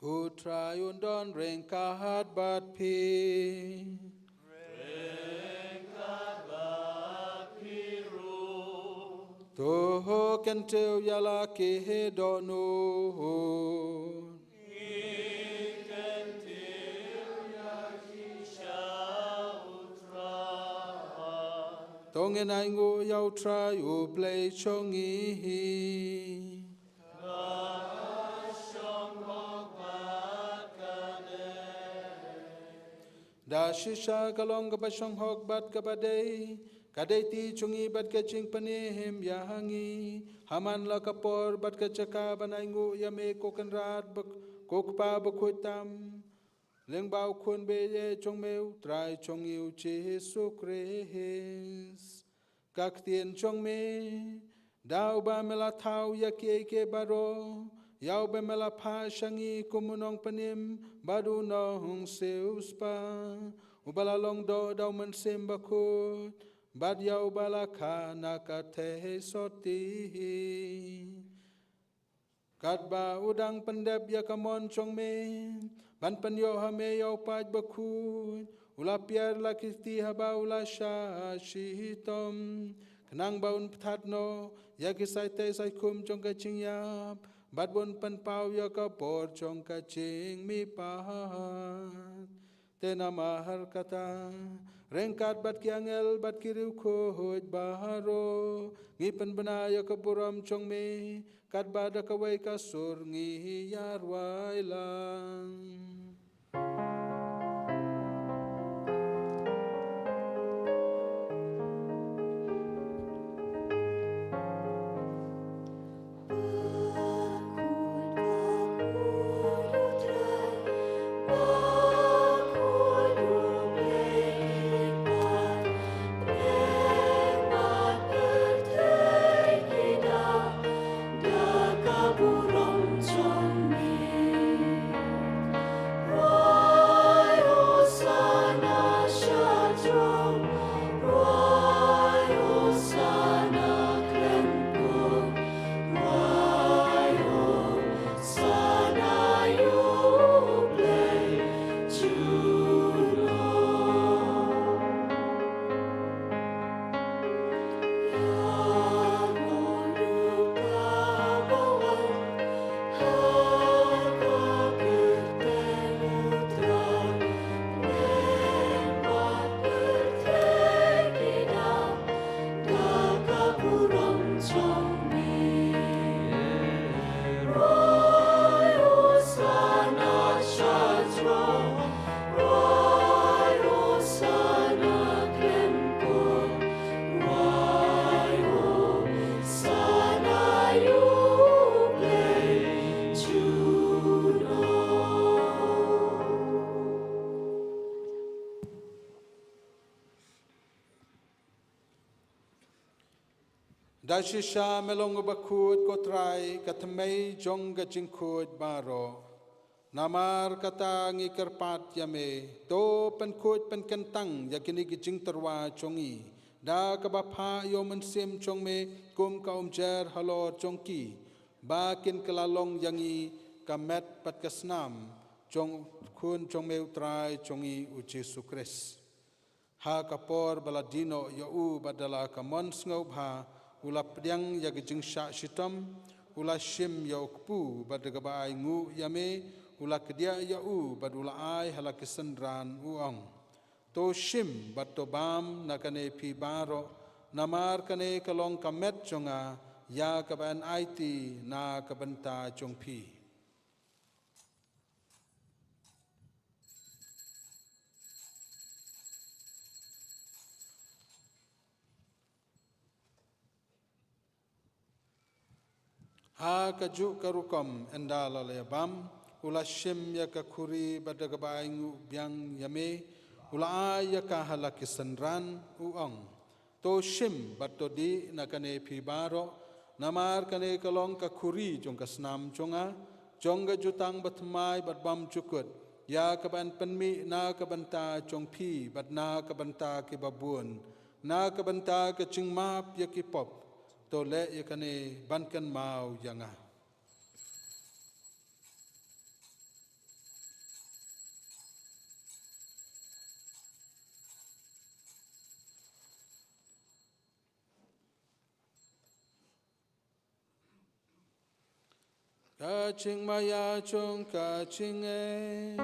U Trai un don ryngkat bad phi. Ryngkat bad phi ruh. To kyntiew ïa la ki dohnud. Ngi kyntiew ïa ki sha U Trai. To ngin ainguh ïa U Trai U Blei jong ngi. Ka shonghok bad ka dei. Da shisha ka long kaba shonghok bad kaba dei, ka dei kti jong ngi bad ka jingpynim ïa ngi, ha man la ka por bad ka jaka ban ainguh ïa me ko Kynrad ba, ko Kpa bakhuid tam, lyngba U Khun baieit jong me U Trai jong ngi U Jisu Khrist. Ka ktien jong me, da uba me la thaw ïa kiei kiei baroh, ïa uba me la phah sha ngi kum u nongpynim bad u nongsiewspah, uba la long doh da U Mynsiem Bakhuid, bad ïa uba la kha na ka theisotti. Katba u dang pyndep ïa ka mon jong me, ban pynïoh ha me ïa u paid bakhuid, u la piar la ki kti haba u la shah shitom, khnang ba un pynthad noh ïa ki saitei saikhum jong ka jingïap, bad bun pynpaw ïa ka bor jong ka jingmihpat. Te namar kata, ryngkat bad ki angel bad ki riewkhuid baroh, ngi pynbna ïa ka burom jong me, katba da kawei ka sur ngi ïarwai lang. Shisha me long u bakhuid, ko Trai, ka thymmei jong ka jingkhuid baroh. Namar kata ngi kyrpad ïa me, to pynkhuid pynkyntang ïa kine ki jingtyrwa jong ngi da kaba phah ïa u Mynsiem jong me kum ka umjer halor jong ki, ba kin kylla long ïa ngi ka met bad ka snam jong u Khun jong me u Trai jong ngi u Jisu Khrist. Ha ka por ba la die noh ïa u bad da la ka mon sngewbha, u la pdiang ïa ka jingshah shitom, u la shim ïa u kpu bad da kaba ainguh ïa me, u la kdiah ïa u bad u la ai ha la ki synran, u ong: To shim bad to bam na kane phi baroh, namar kane ka long ka met jong nga, ïa kaba yn aiti na ka bynta jong phi. Ha kajuh ka rukom, ynda la la ïa bam, u la shim ïa ka khuri bad da kaba ainguh biang ïa me, u la ai ïa ka ha la ki synran, u ong: To shim bad to dih na kane phi baroh, namar kane ka long ka khuri jong ka snam jong nga, jong ka jutang bathymmai bad bymjukut, ïa kaba yn pynmih na ka bynta jong phi bad na ka bynta ki babun, na ka bynta ka jingmap ïa ki pop. To leh ïa kane ban kynmaw ïa nga. Ka jingmaïa jong ka jingngeit.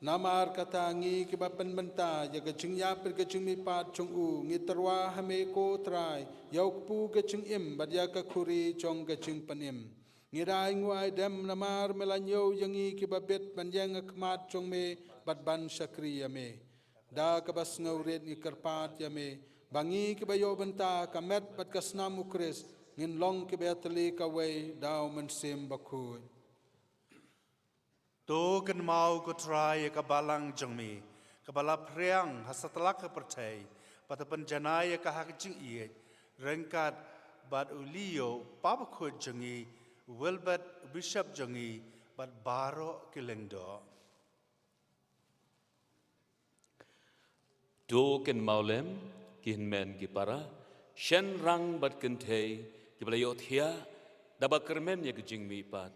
Namar kata ngi kiba pynbynta ïa ka jingïap bad ka jingmihpat jong u, ngi tyrwa ha me ko Trai, ïa u kpu ka jingim bad ïa ka khuri jong ka jingpynim. Ngi da ainguh aidem namar me la ñiew ïa ngi kiba bit ban ïeng ha khmat jong me bad ban shakri ïa me. Da kaba sngewrit ngi kyrpad ïa me ba ngi kiba ïoh bynta ka met bad ka snam u Khrist ngin long kiba ïatylli kawei da u Mynsiem Bakhuid. To kynmaw ko Trai ïa ka balang jong me kaba la phriang ha satlak ka pyrthei, bad to pynjanai ïa ka ha ka jingïeit ryngkat bad u Leo Papa Bakhuid jong ngi, u Wilbert u Bishop jong ngi, bad baroh ki lyngdoh. To kynmaw lem ki hynmen ki para, shynrang bad kynthei kiba la ïohthiah da ba kyrmen ïa ka jingmihpat,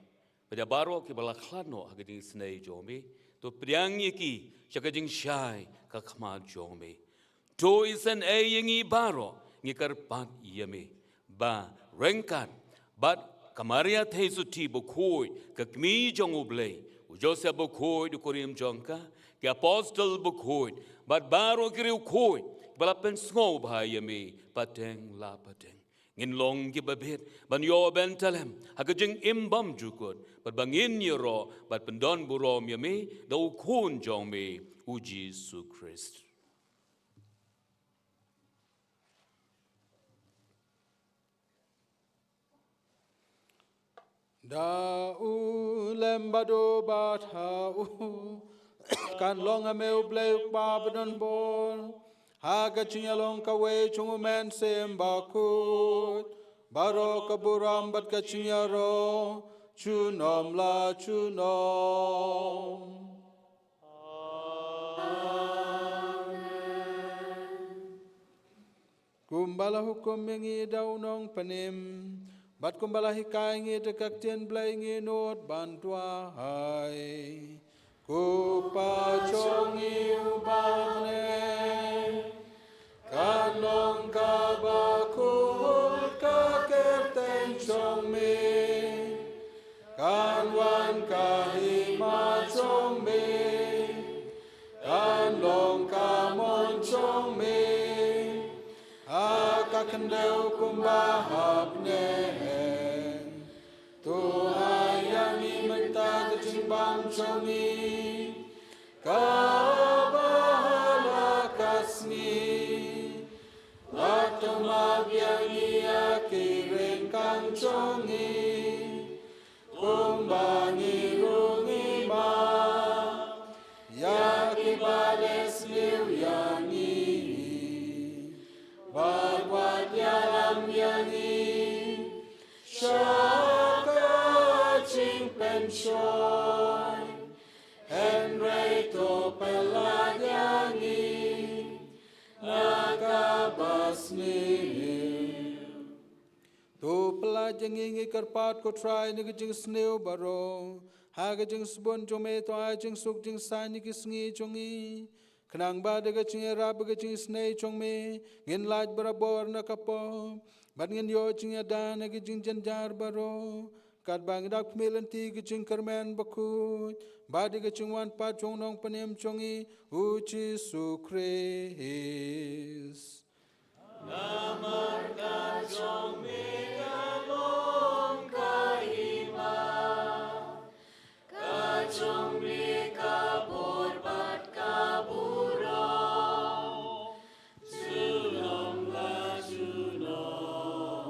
bad ïa baroh kiba la khlad noh ha ka jingisynei jong me, to pdiang ïa ki sha ka jingshai ka khmat jong me. To isynei ïa ngi baroh, ngi kyrpad ïa me ba ryngkat bad ka Maria Theisotti Bakhuid, ka Kmie jong U Blei, u Joseph Bakhuid u kurim jong ka, ki Apostol Bakhuid, bad baroh ki riewkhuid ba la pynsngewbha ïa me pateng la pateng, ngin long kiba bit ban ïoh ban talem ha ka jingim bymjukut, bad ba ngin ïaroh bad pyndonburom ïa me da u Khun jong me u Jisu Khrist. Da u lem bad u bad ha u kan long ha me U Blei U Kpa badonbor, ha ka jingïalong kawei jong U Mynsiem Bakhuid, baroh ka burom bad ka jingïaroh junom la junom. Kumba la hukum ïa ngi da u Nongpynim, bad kumba la hikai ïa ngi da ka ktien Blei, ngi nud ban duwai. Ko Pa jong ngi uba ha bneng, kan long kaba khuid ka kyrteng jong me, kan wan ka hima jong me, Long ka mon jong me ha ka khyndew kumba hapdeng. To ai ïa ngi mynta ka jingbam jong ngi kaba ha la ka sngi. Bad to map ïa ngi ïa ki ryngkang jong ngi, kumba ngi ruh ngi map ïa kiba leh sniew ïa ngi. Bad wat ïalam ïa ngi sha ka jingpynshoi, hynrei to pyllait ïa ngi na kaba sniew. To pyllait ïa ngi, ngi kyrpad ko Trai, na ka jingsniew baroh, ha ka jingsbun jong me to ai jingsuk jingsaiñ ïa ki sngi jong ngi. Khnang ba da ka jingïarap bad ka jingisynei jong me ngin lait barabor na ka pop, bad ngin ïoh jingïada na ka jingjynjar baroh, katba ngi dap khmih lynti ka jingkyrmen bakhuid bad da ka jingwan pat jong u Nongpynim jong ngi, u Jisu Khrist. Namar ka jong me ka long ka hima, ka jong me ka bor bad ka burom, junom la junom.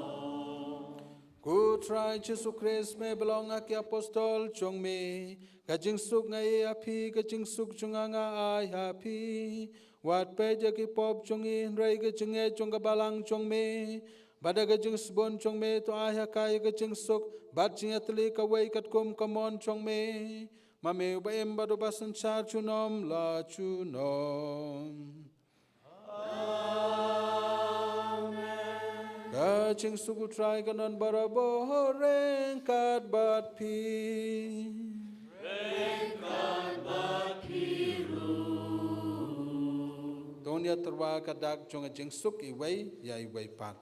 Ko Trai Jisu Khrist, me ba long ha ki apostol jong me, ka jingsuk nga ai ha phi, ka jingsuk jong nga nga ai ha phi. Wat peit ïa ki pop jong ngi, hynrei ka jingngeit jong ka balang jong me bad da ka jingsbun jong me to ai ha ka ïa ka jingsuk bad jingïatylli kawei katkum ka mon jong me. Ma me uba im bad uba synshar junom la junom. Amen. Ka jingsuk u Trai kan don barabor ryngkat bad phi. Ryngkat bad phi ruh. To ngin ïatyrwa ka dak jong ka jingsuk iwei ïa iwei pat.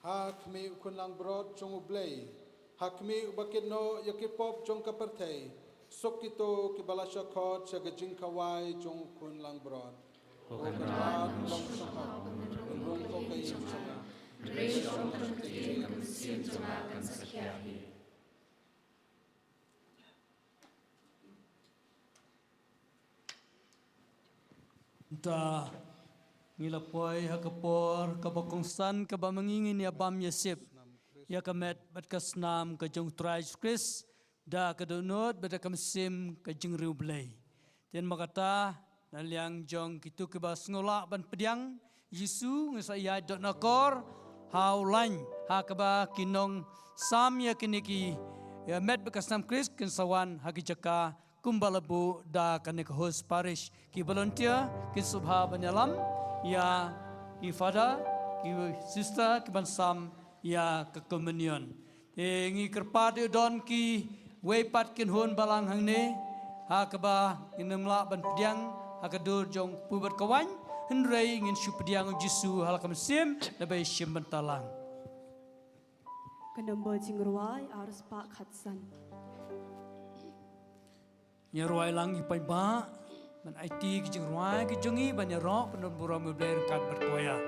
Ha khmih u khun langbrot jong U Blei, ha khmih uba kit noh ïa ki pop jong ka pyrthei, suk kito kiba la shah khot sha ka jingkhawai jong u khun langbrot. Ko Kynrad, long shongkha, rung ko ka ïing jong nga. Hynrei shong tang kti, ka mynsiem jong nga kan sa khia hi. Mynta ngi la poi ha ka por kaba kongsan kaba ma ngi ngin ïa bam ïa sip ïa ka met bad ka snam ka jong U Trai Jisu Khrist da ka dohnud bad da ka mynsiem ka jingriewblei. Te namar kata Na liang jong kito kiba sngewlah ban pdiang Jisu, ngin sa ïaid dohnud akor ha u lain ha kaba kin ong sam ïa kine ki, ïa met bad ka snam Khrist kin sa wan ha ki jaka kumba la buh da kane ka host parish. Ki volunteer kin sa bha ban ïalam ïa ki father, ki sister kiban sam ïa ka communion. Te ngi kyrpad ïa u don kiwei pat ki khun balang hangne ha kaba ngin ym lah ban pdiang ha ka dur jong kpu bad ka waiñ, hynrei ngin shu pdiang u Jisu ha la ka mynsiem na ba ïashim bynta lang. Ka nombor jingrwai ar spah khatsan. Ïa rwai lang ïa paidbah ban aiti ki jingrwai ki jong ngi ban ïaroh pynban burom ïa U Blei ryngkat bad ka choir.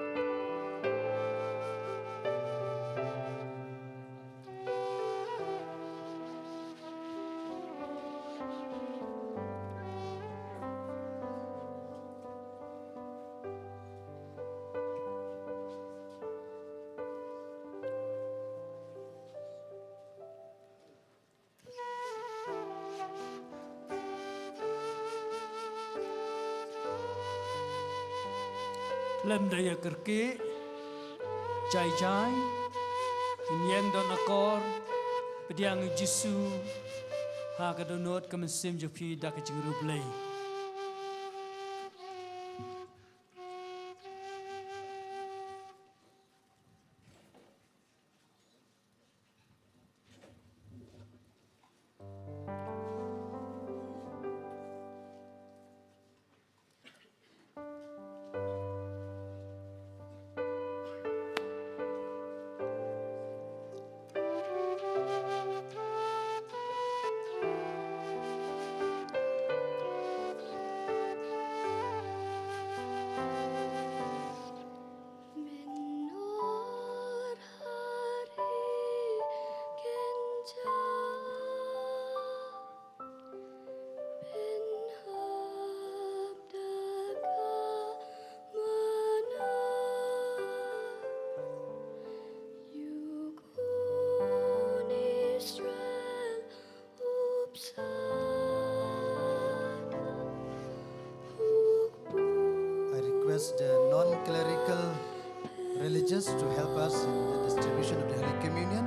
Lem da ïa kyrkieh, jai jai, ngin ïeng dohnud akor, pdiang ïa u Jisu ha ka dohnud ka mynsiem jong phi da ka jingriewblei. I request the non-clerical religious to help us in the distribution of the Holy Communion.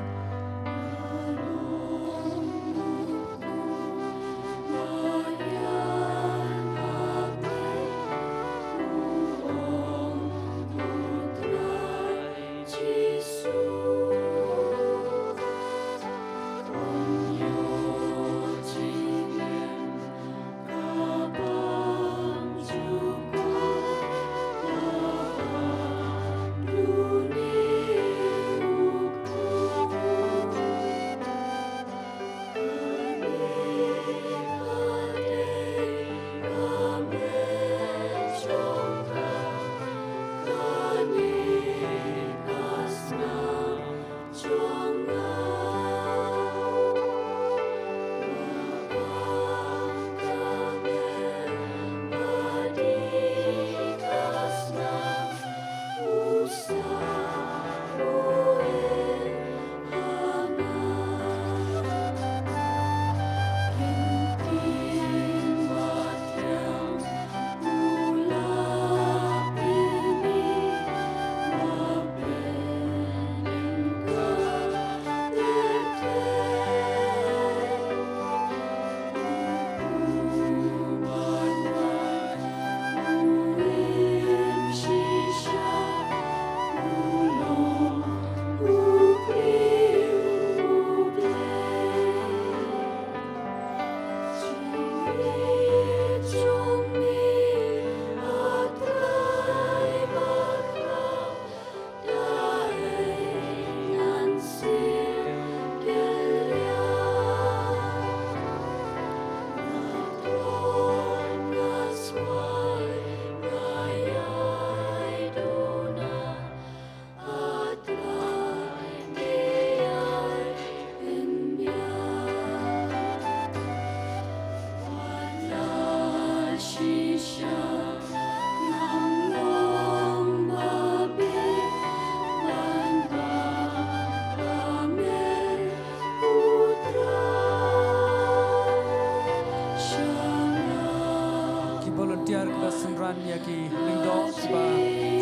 Ba synran ïa ki lyngdoh kiba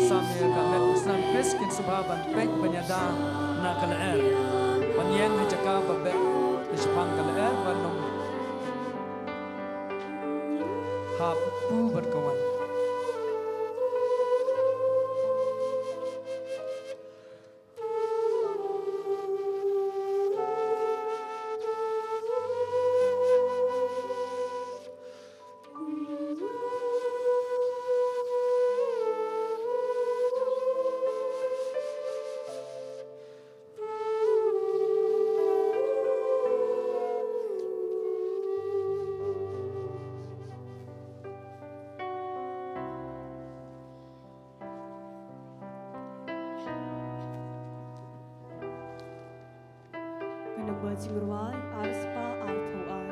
sam ïa ka met u Snam Khrist kin sngewbha ban peit ban ïada na ka lyer, ban ïeng ha jaka ba beh na shaphang ka lyer ban ym hap u bad ka wan. Ka namba jingrwai ar spah arphew ar.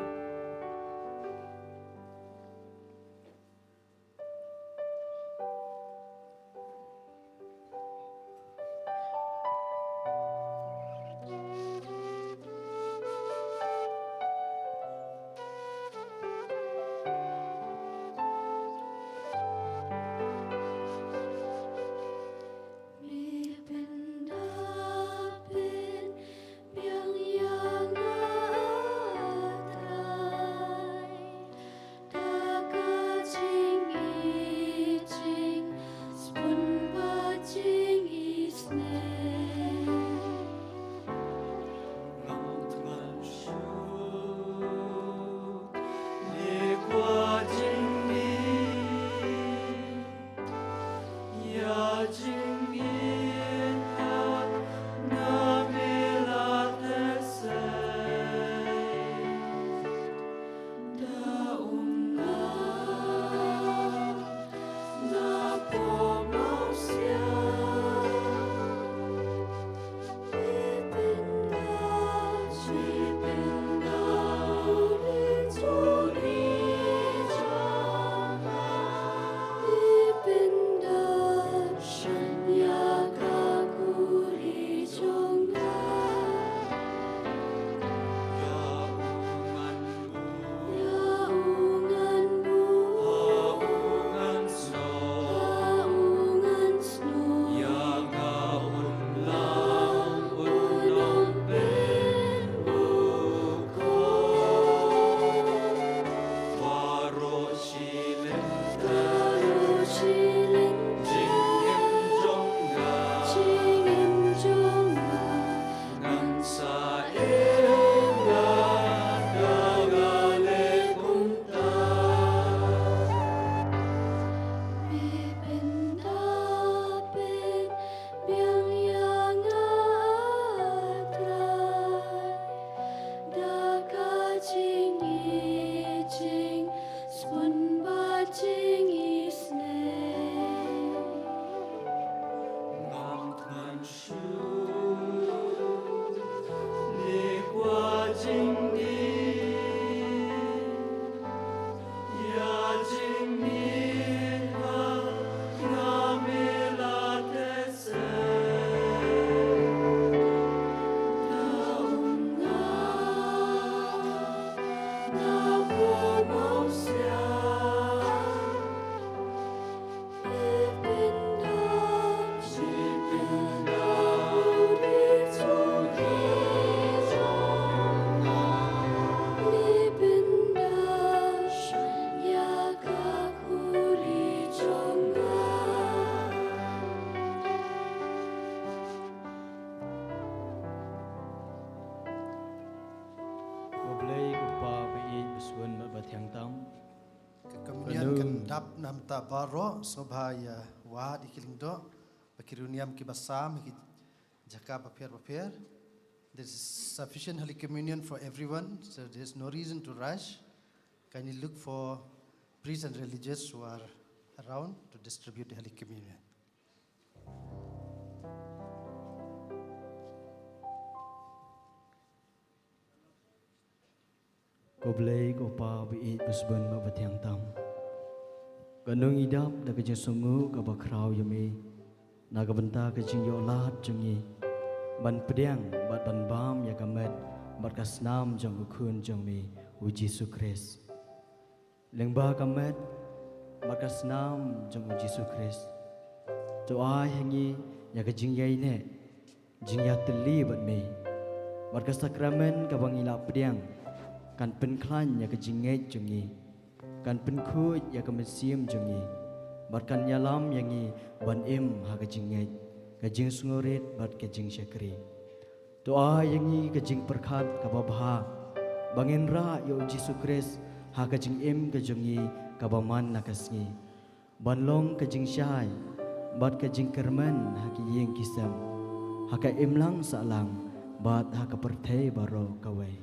Khublei ko Pa ba ïeit, ba sbun bad ba thiang tam. Ka communion kan dap na bynta baroh, sngewbha ïa wad ïa ki lyngdoh ba ki riewniam kiba sam ha ki jaka bapher bapher. There is sufficient Holy Communion for everyone, so there is no reason to rush. Kindly look for priests and religious who are around to distribute the Holy Communion. Khublei ko Pa ba ïeit, ba sbun bad ba thiang tam. Kano ngi dap da ka jingsngewnguh kaba khraw ïa me na ka bynta ka jingïoh lad jong ngi ban pdiang bad ban bam ïa ka met bad ka snam jong u Khun jong me, u Jisu Khrist. Lyngba ka met, bad ka snam jong u Jisu Khrist. To ai ha ngi ïa ka jingïaineh, jingïatylli bad me, bad ka sakramen kaba ngi la pdiang kan pynkhlaiñ ïa ka jingngeit jong ngi, kan pynkhuid ïa ka mynsiem jong ngi, bad kan ïalam ïa ngi ban im ha ka jingngeit, ka jingsngewrit bad ka jingshakri. To ai ïa ngi ka jingpyrkhat kaba bha, ba ngin rah ïa u Jisu Khrist ha ka jingim ka jong ngi kaba man la ka sngi, ban long ka jingshai bad ka jingkyrmen ha ki ïing ki sem, ha ka imlang sahlang bad ha ka pyrthei baroh kawei.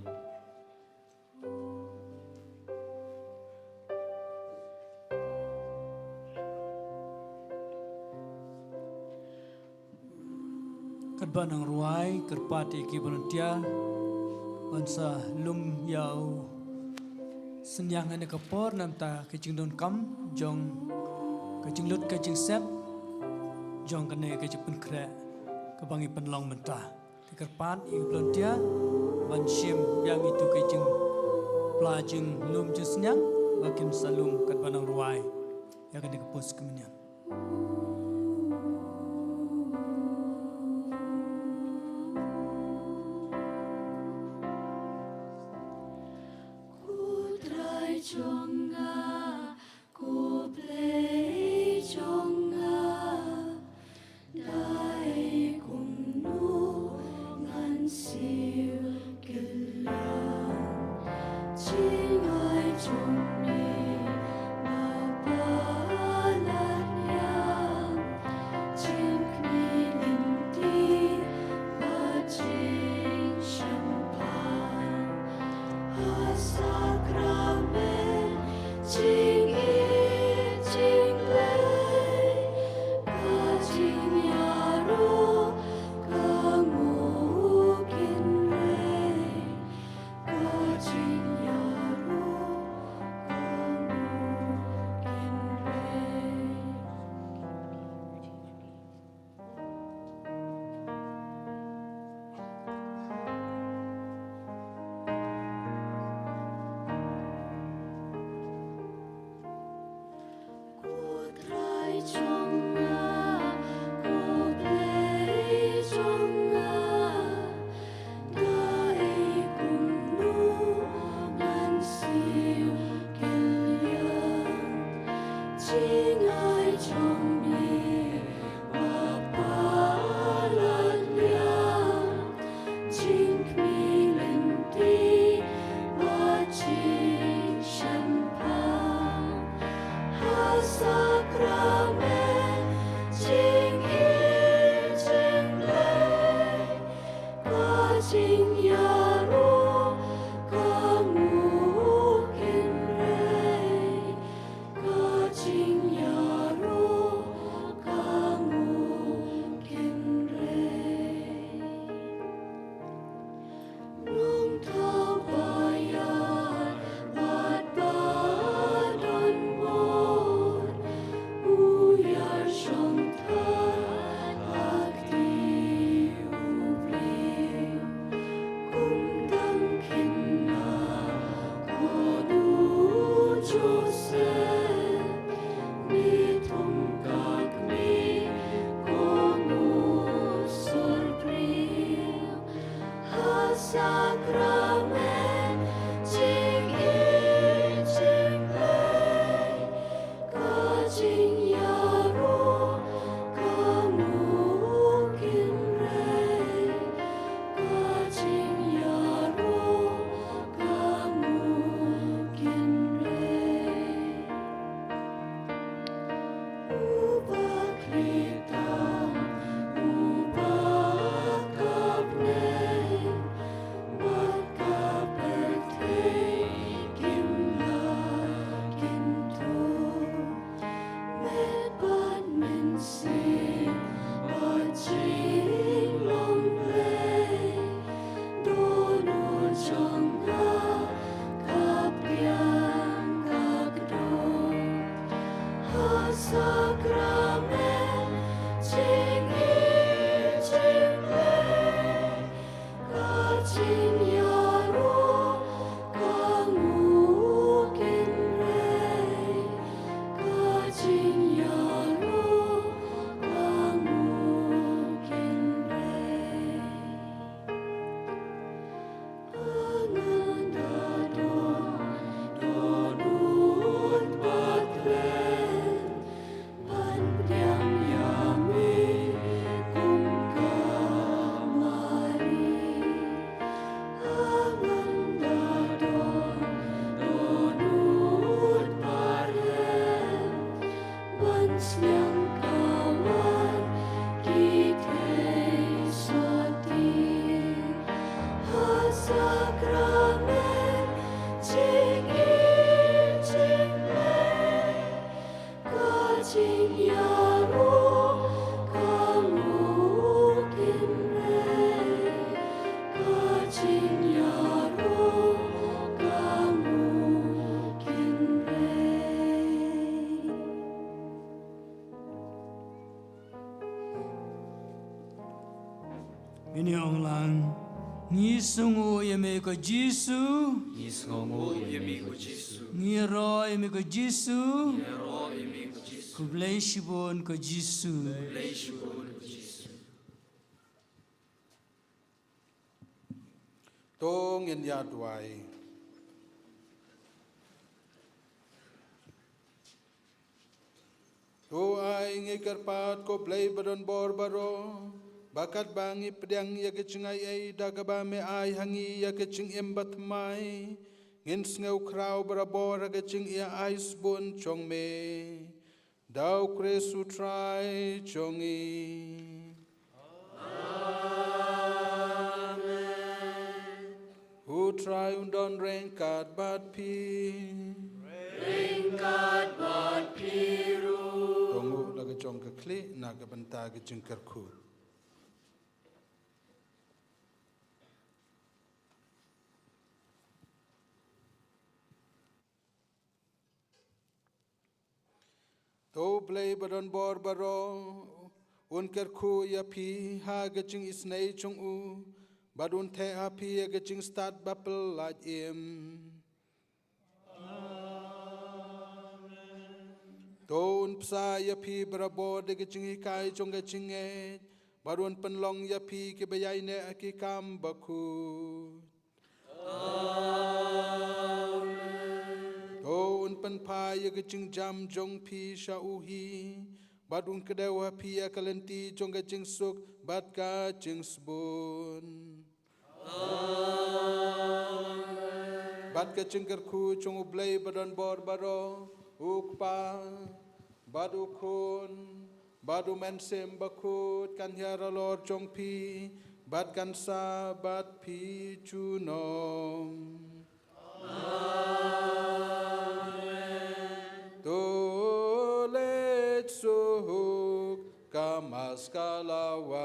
Katba nang rwai, kyrpad ïa ki volunteer ban sa lum ïa u synñiang ha kane ka por, namar ka jingdonkam jong ka jinglut ka jingsep jong kane ka jingpynkhreh kaba ngi pynlong mynta. Te kyrpad ïa ki volunteer ban shim biang ïa itu ka jingpla jinglum jingsynñiang ba kin sa lum katba nang rwai ïa kane ka post communion. Ko Trai jong nga, ko Blei jong nga, dei kumno ngan siew kylliang, jingai jong me ba palat ïa, jingkhmih lynti bad jingshemphang. Ha sakramen jingïeit jingblei, ka jingïaroh ka nguh kynrei, ka jingïaroh ka nguh kynrei. Ko Trai jong nga, ko Blei jong nga, dei kumno ngan siew kylliang, jingai jong me ba palat ïa, jingkhmih lynti bad jingshemphang. Ha sakramen jingïeit jingblei, ka jingïaroh ka nguh kynrei, ka jingïaroh ka nguh kynrei. Nongthaw ba ïar bad ba don bor, u ïar shongthait ha kti u briew. Kum dang khynnah ko u Joseph, ne thung ka kmie ko Mosor briew. Ha sakramen jingïeit jingblei, ka jingïaroh ka nguh kynrei, ka jingïaroh ka nguh kynrei. Uba khlieh tam, uba ka bneng bad ka pyrthei kin lah kin tuh. Met bad mynsiem bad jinglong Blei, Dohnud jong nga ka pdiang ka kdew. Ha sakramen jingïeit jingblei, ka jingïaroh ka nguh kynrei, ka Ngin ïa ong lang. Ngi sngewnguh ïa me ko Jisu. Ngi sngewnguh ïa me ko Jisu. Ngi ïaroh ïa me ko Jisu. Ngi ïaroh ïa me ko Jisu. Khublei shibun ko Jisu. Khublei shibun ko Jisu. To ngin ïa duwai. To ai ngi kyrpad ko Blei ba don bor baroh, ba katba ngi pdiang ïa ka jingaiei da kaba me ai ha ngi ïa ka jingim bathymmai, ngin sngew khraw barabor ha ka jingïa ai sbun jong me. Da u Khrist u Trai jong ngi. Amen. U Trai un don ryngkat bad phi. Ryngkat bad phi ruh. To nguh la ka jong ka khlieh na ka bynta ka jingkyrkhu. To u Blei ba don bor baroh un kyrkhu ïa phi ha ka jingisynei jong u, bad un theh ha phi ïa ka jingstad bapyllait im. To un bsa ïa phi barabor da ka jinghikai jong ka jingngeit, bad un pynlong ïa phi kiba ïaineh ha ki kam bakhuid. To un pynphai ïa ka jingjam jong phi sha u hi, bad un kdew ha phi ïa ka lynti jong ka jingsuk bad ka jingsbun. Bad ka jingkyrkhu jong u Blei ba don bor baroh, u Kpa, bad u Khun, bad u Mynsiem Bakhuid kan hiar halor jong phi, bad kan sah bad phi junom. Amen. To leit suk ka Mass ka la wai.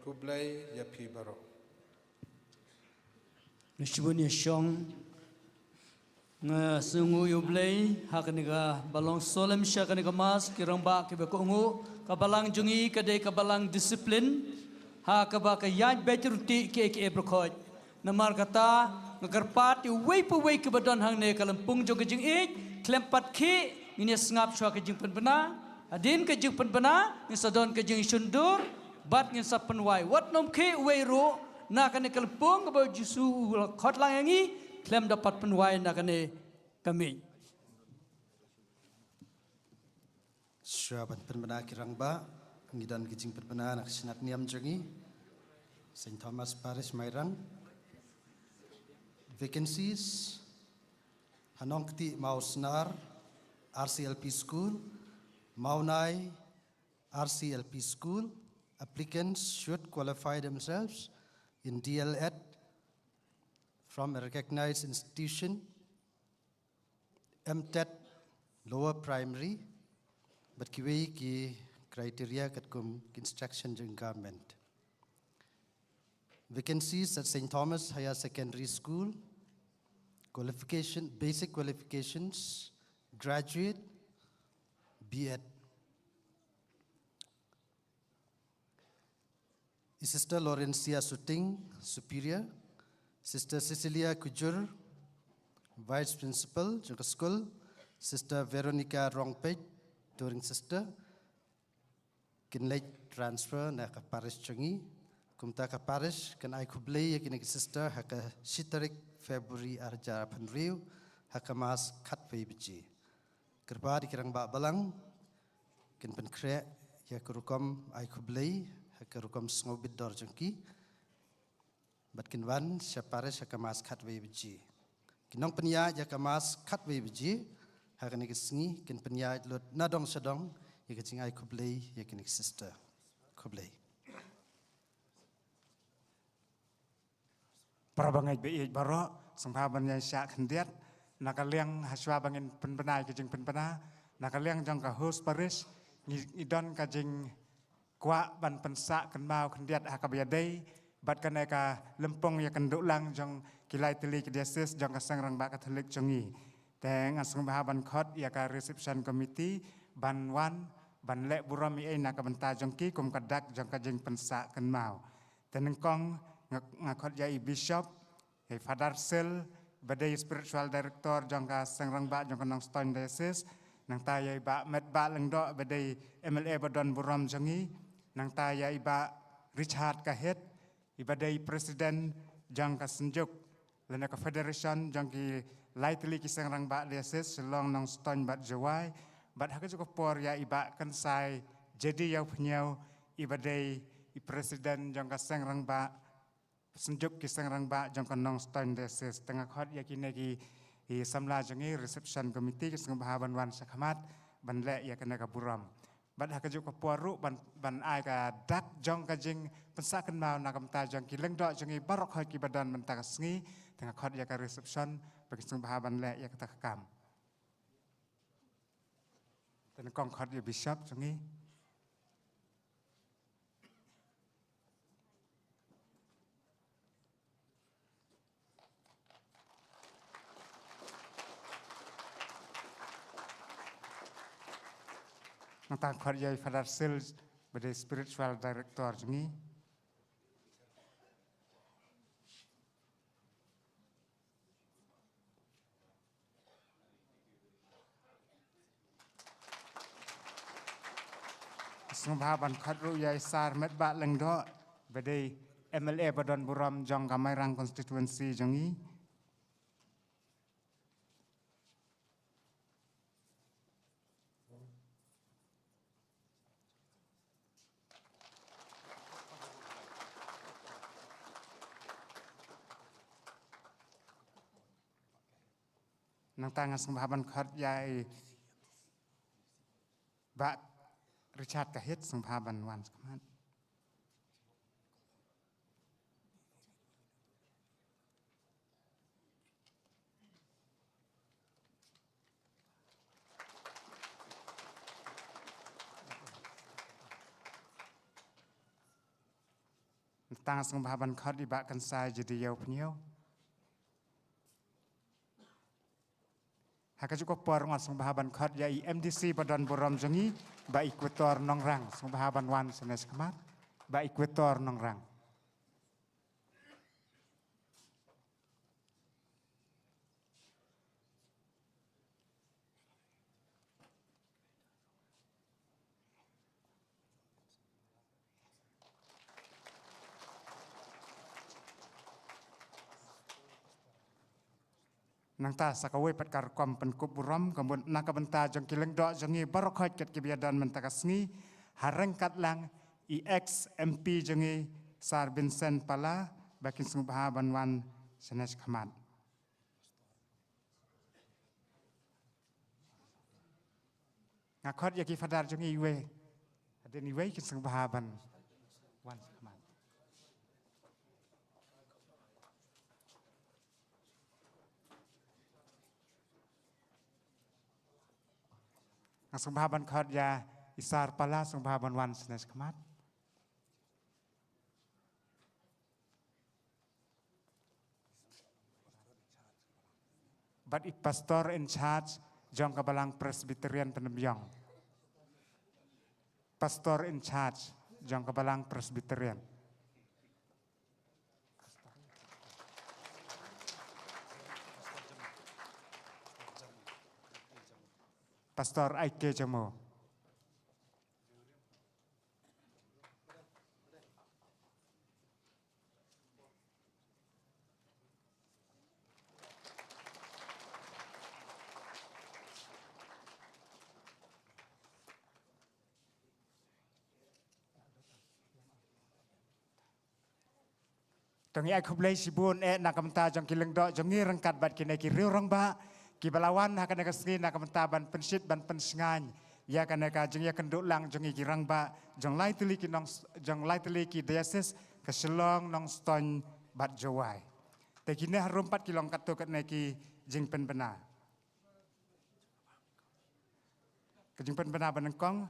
Khublei ïa phi baroh. Nga shibun ïa shong. Nga sngewnguh ïa u Blei ha kane kaba long solemn sha kane ka Mass, ki rangbah kiba kohnguh. Ka balang jong ngi ka dei ka balang discipline, ha kaba ka ïaid beit ruh ki, ki, ki briew khot. Namar kata nga kyrpad ïa uwei pa uwei kiba don hangne ka lympung jong ka jingïeit, khlem pat khih ngin ïa sngap shuwa ka jingpynbna. Hadien ka jingpynbna ngin sa don ka jingshun dur, bad ngin sa pynwai. Wat nym khih uwei ruh na kane ka lympung kaba u Jisu u la khot lang ïa ngi, khlem da pat pynwai na kane ka miej. Shuwa ban pynbna ki rangbah, ngi don ki jingpynbna na ka shnat niam jong ngi. Saint Thomas Parish, Mairang. Vacancies: ha Nongkti Mawsnar, R C L P School, Mawnai, R C L P School. Applicants should qualify themselves in D L Ed from a recognized institution, M Ted Lower Primary, bad kiwei ki criteria katkum ki instruction jong government. Vacancies at Saint Thomas Higher Secondary School. Qualification, basic qualifications, graduate, B Ed. I Sister Laurencia Suting, Superior, Sister Cecilia Kujur, Vice Principal jong ka skul, Sister Veronica Rongpeit, Touring Sister, kin leit transfer na ka parish jong ngi. Kumta ka parish kan ai khublei ïa kine ki sister ha ka shi tarik February ar hajar arphew hynriew, ha ka Mass khatwei baje. Kyrpad ïa ki rangbah balang kin pynkhreh ïa ka rukom ai khublei ha ka rukom sngewbit dor jong ki. Bad kin wan sha parish ha ka Mass khatwei baje. Ki nongpynïaid ïa ka Mass khatwei baje ha kane ka sngi kin pynïaid lut na dong sha dong ïa ka jingai khublei ïa kine ki sister. Khublei. Para bangeit ba ïeit baroh, sngewbha ban ïaishah khyndiat. Na ka liang, hashwa ba ngin pynbna ïa ka jingpynbna, na ka liang jong ka host parish, ngi, ngi don ka jingkwah ban pynsah kynmaw khyndiat ha kaba ïadei bad kane ka lympung ïakynduh lang jong ki lai tylli ki diocese jong ka Seng Rangbah Katholik jong ngi. Te nga sngewbha ban khot ïa ka reception committee ban wan ban leh burom ïa i na ka bynta jong ki kum ka dak jong ka jingpynsah kynmaw. Te nyngkong nga, nga khot ïa i Bishop, ïa i Father Sil, ba dei spiritual director jong ka Seng Rangbah jong ka Nongstoiñ Diocese, nangta ïa i Bah Metbah Lyngdoh ba dei M L A ba don burom jong ngi, nangta ïa i Bah Richard Kahit, i ba dei president jong ka Synjuk lane ka Federation jong ki lai tylli ki Seng Rangbah Diocese Shillong, Nongstoiñ bad Jowai, bad ha kajuh ka por ïa i Bah Kynsai Jedi Ïawphniaw, i ba dei i president jong ka Seng Rangbah, Synjuk ki Seng Rangbah jong ka Nongstoiñ Diocese. Te nga khot ïa kine ki, i samla jong ngi, reception committee, ki sngewbha ban wan sha khmat ban leh ïa kane ka burom. Bad ha kajuh ka por ruh ban, ban ai ka dak jong ka jingpynsah kynmaw na ka bynta jong ki lyngdoh jong ngi baroh khoit ki ba don mynta ka sngi. Te nga khot ïa ka reception ba ki sngewbha ban leh ïa kata ka kam. Te nyngkong khot ïa i Bishop jong ngi. Nangta khot ïa i Father Sil ba dei spiritual director jong ngi. Sngewbha ban khot ruh ïa i Sir Metbah Lyngdoh ba dei M L A ba don burom jong ka Mairang constituency jong ngi. Nangta nga sngewbha ban khot ïa i Bah Richard Kahit, sngewbha ban wan sha khmat. Nangta nga sngewbha ban khot i Bah Kynsai Jedi Ïawphniaw. Ha kajuh ka por nga sngewbha ban khot ïa i M D C ba don burom jong ngi, Bah Equator Nongrang, sngewbha ban wan shane sha khmat, Bah Equator Nongrang. Nangta sa kawei pat ka rukom pynkup burom ka mut na ka bynta jong ki lyngdoh jong ngi baroh khoit kat kiba ïadon mynta ka sngi, ha ryngkat lang i ex M P jong ngi Sir Vincent Pala, ba kin sngewbha ban wan shane sha khmat. Nga khot ïa ki Father jong ngi iwei hadien iwei, kin sngewbha ban wan sha khmat. Nga sngewbha ban khot ïa i Sir Pala, sngewbha ban wan shane sha khmat. Bad i Pastor in charge jong ka Balang Presbyterian Pyndenbiong. Pastor in charge jong ka Balang Presbyterian. Pastor I K Jamo. To ngi ai khublei shibun eh na ka bynta jong ki lyngdoh jong ngi ryngkat bad kine ki riew rangbah kiba la wan ha kane ka sngi na ka bynta ban pynshit ban pynshngaiñ ïa kane ka jingïakynduh lang jong ngi ki rangbah jong lai tylli ki nong, jong lai tylli ki diocese ka Shillong, Nongstoiñ bad Jowai. Te kine harum pat ki long katto katne ki jingpynbna. Ka jingpynbna ba nyngkong,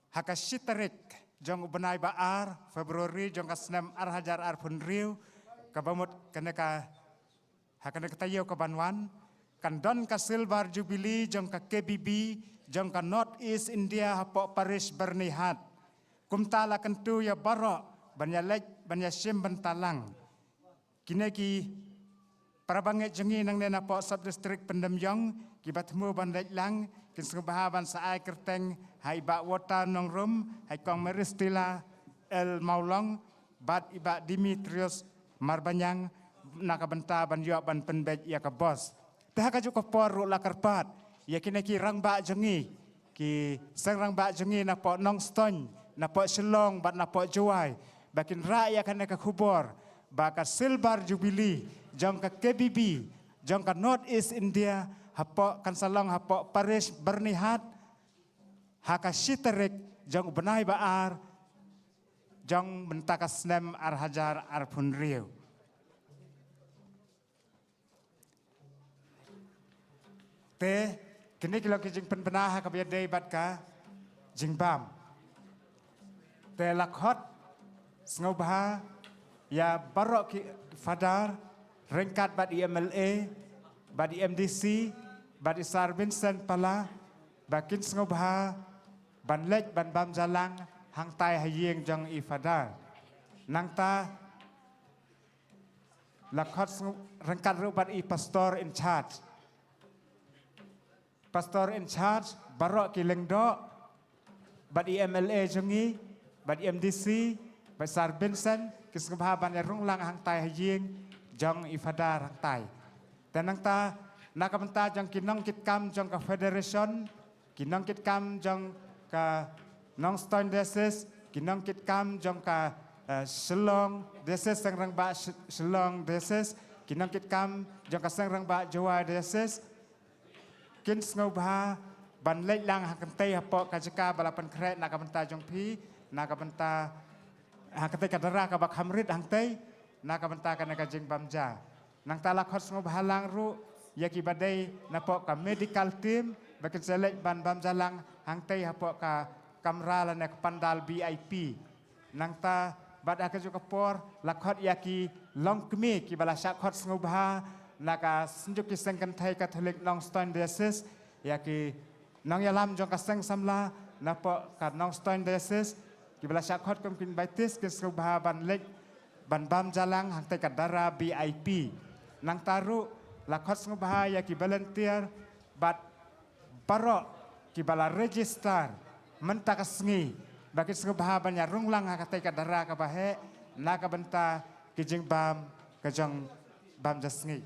ha ka shi tarik jong u bnai ba ar February jong ka snem ar hajar arphew hynriew, kaba mut kane ka, ha kane ka taïew kaban wan, kan don ka Silver Jubilee jong ka K B B jong ka North East India hapoh Parish Byrnihat. Kumta la kyntu ïa baroh ban ïaleit ban ïashim bynta lang. Kine ki para bangeit jong ngi nangne napoh Sub District Pyndenjong kiba thmu ban leit lang, kin sngewbha ban sa ai kyrteng ha i Bah Walter Nongrum, ha i Kong Mary Stella L Mawlong bad i Bah Demetrius Marbaniang, na ka bynta ban ïoh ban pynbeit ïa ka bos. Te ha kajuh ka por ruh la kyrpad ïa kine ki rangbah jong ngi, ki seng rangbah jong ngi napoh Nongstoiñ, napoh Shillong bad napoh Jowai, ba kin rah ïa kane ka khubor ba ka Silver Jubilee jong ka K B B jong ka North East India hapoh, kan sa long hapoh Parish Byrnihat ha ka shi tarik jong u bnai ba ar jong mynta ka snem ar hajar arphew hynriew. Te kine ki long ki jingpynbna ha kaba ïadei bad ka jingbam. Te la khot sngewbha ïa baroh ki Father, ryngkat bad i M L A, bad i M D C, bad i Sir Vincent Pala, ba kin sngewbha ban leit ban bam ja lang hangtai ha ïing jong i Father. Nangta la khot sngew-, ryngkat ruh bad i Pastor in charge. Pastor in charge, baroh ki lyngdoh, bad i M L A jong ngi, bad i M D C, bad Sir Vincent, ki sngewbha ban ïa rung lang hangtai ha ïing jong i Father hangtai. Te nangta, na ka bynta jong ki nongkitkam jong ka Federation, ki nongkitkam jong ka Nongstoiñ Diocese, ki nongkitkam jong ka, eh, Shillong Diocese, seng rangbah Shi-, Shillong Diocese, ki nongkitkam jong ka seng rangbah Jowai Diocese, kin sngewbha ban leit lang hangtei hapoh ka jaka ba la pynkhreh na ka bynta jong phi, na ka bynta hangtei ka dara kaba kham rit hangtei, na ka bynta kane ka jingbam ja. Nangta la khot sngewbha lang ruh ïa kiba dei napoh ka medical team ba kin sa leit ban bam ja lang hangtei hapoh ka kamra lane ka pandal V I P. Nangta bad ha kajuh ka por la khot ïa ki longkmie kiba la shah khot sngewbha na ka Synjuk ki Seng Kynthei Katholik Nongstoiñ Diocese, ïa ki nongïalam jong ka Seng Samla napoh ka Nongstoiñ Diocese, kiba la shah khot kum ki invitees, kin sngewbha ban leit ban bam ja lang hangtei ka dara V I P. Nangta ruh la khot sngewbha ïa ki volunteer bad baroh kiba la register mynta ka sngi ba kin sngewbha ban ïa rung lang ha katei ka dara kaba heh na ka bynta ki jingbam ka jong bam ja sngi.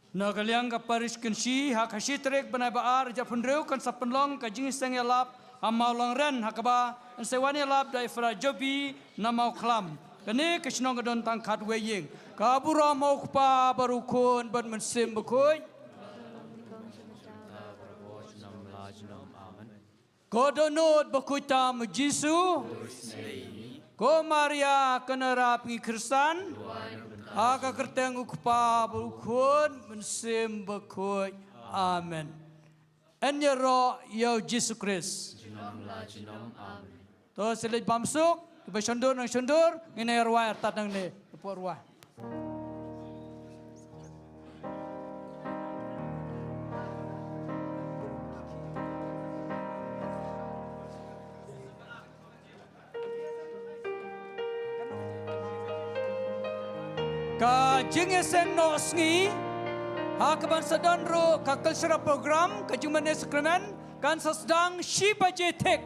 Na ka liang ka Parish Kynshi, ha ka shi tarik bnai ba ar, arhajar arphew hynriew, kan sa pynlong ka jingïaseng ïalap ha Mawlangren, ha kaba yn sa wan ïalap da i Father Jobi na Mawkhlam. Kane ka shnong ka don tang khatwei ïing. Ka burom ha U Kpa bad U Khun bad U Mynsiem Bakhuid. Amen. Ko dohnud bakhuid tam U Jisu. Ko Maria kane ka nongrap ngi Khristan. Ha ka kyrteng U Kpa bad U Khun, Mynsiem Bakhuid. Amen. Yn ïaroh ïa U Jisu Khrist. Junom la junom. Amen. To sa leit bam suk, kiba shon dur nang shon dur, ngin ïa rwai artat nangne. Hapoh rwai. Ka jingïaseng noh sngi, ha kaban sa don ruh ka cultural program, ka jingmane sakramen, kan sa sdang shi baje thik.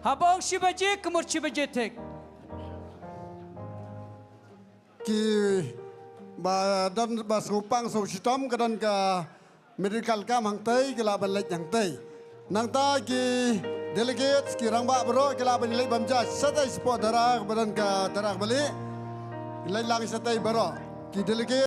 Haba ong shi baje, ka mut shi baje thik. Kiba don ba sngewpang sngewshitom, ka don ka medical camp hangtei, ki lah ban leit hangtei. Nangta ki delegates, ki rangbah baroh, ki lah ban leit bam ja shatei shapoh dara, ba don ka dara kaba lieh. Leit lang shatei baroh. Ki delegates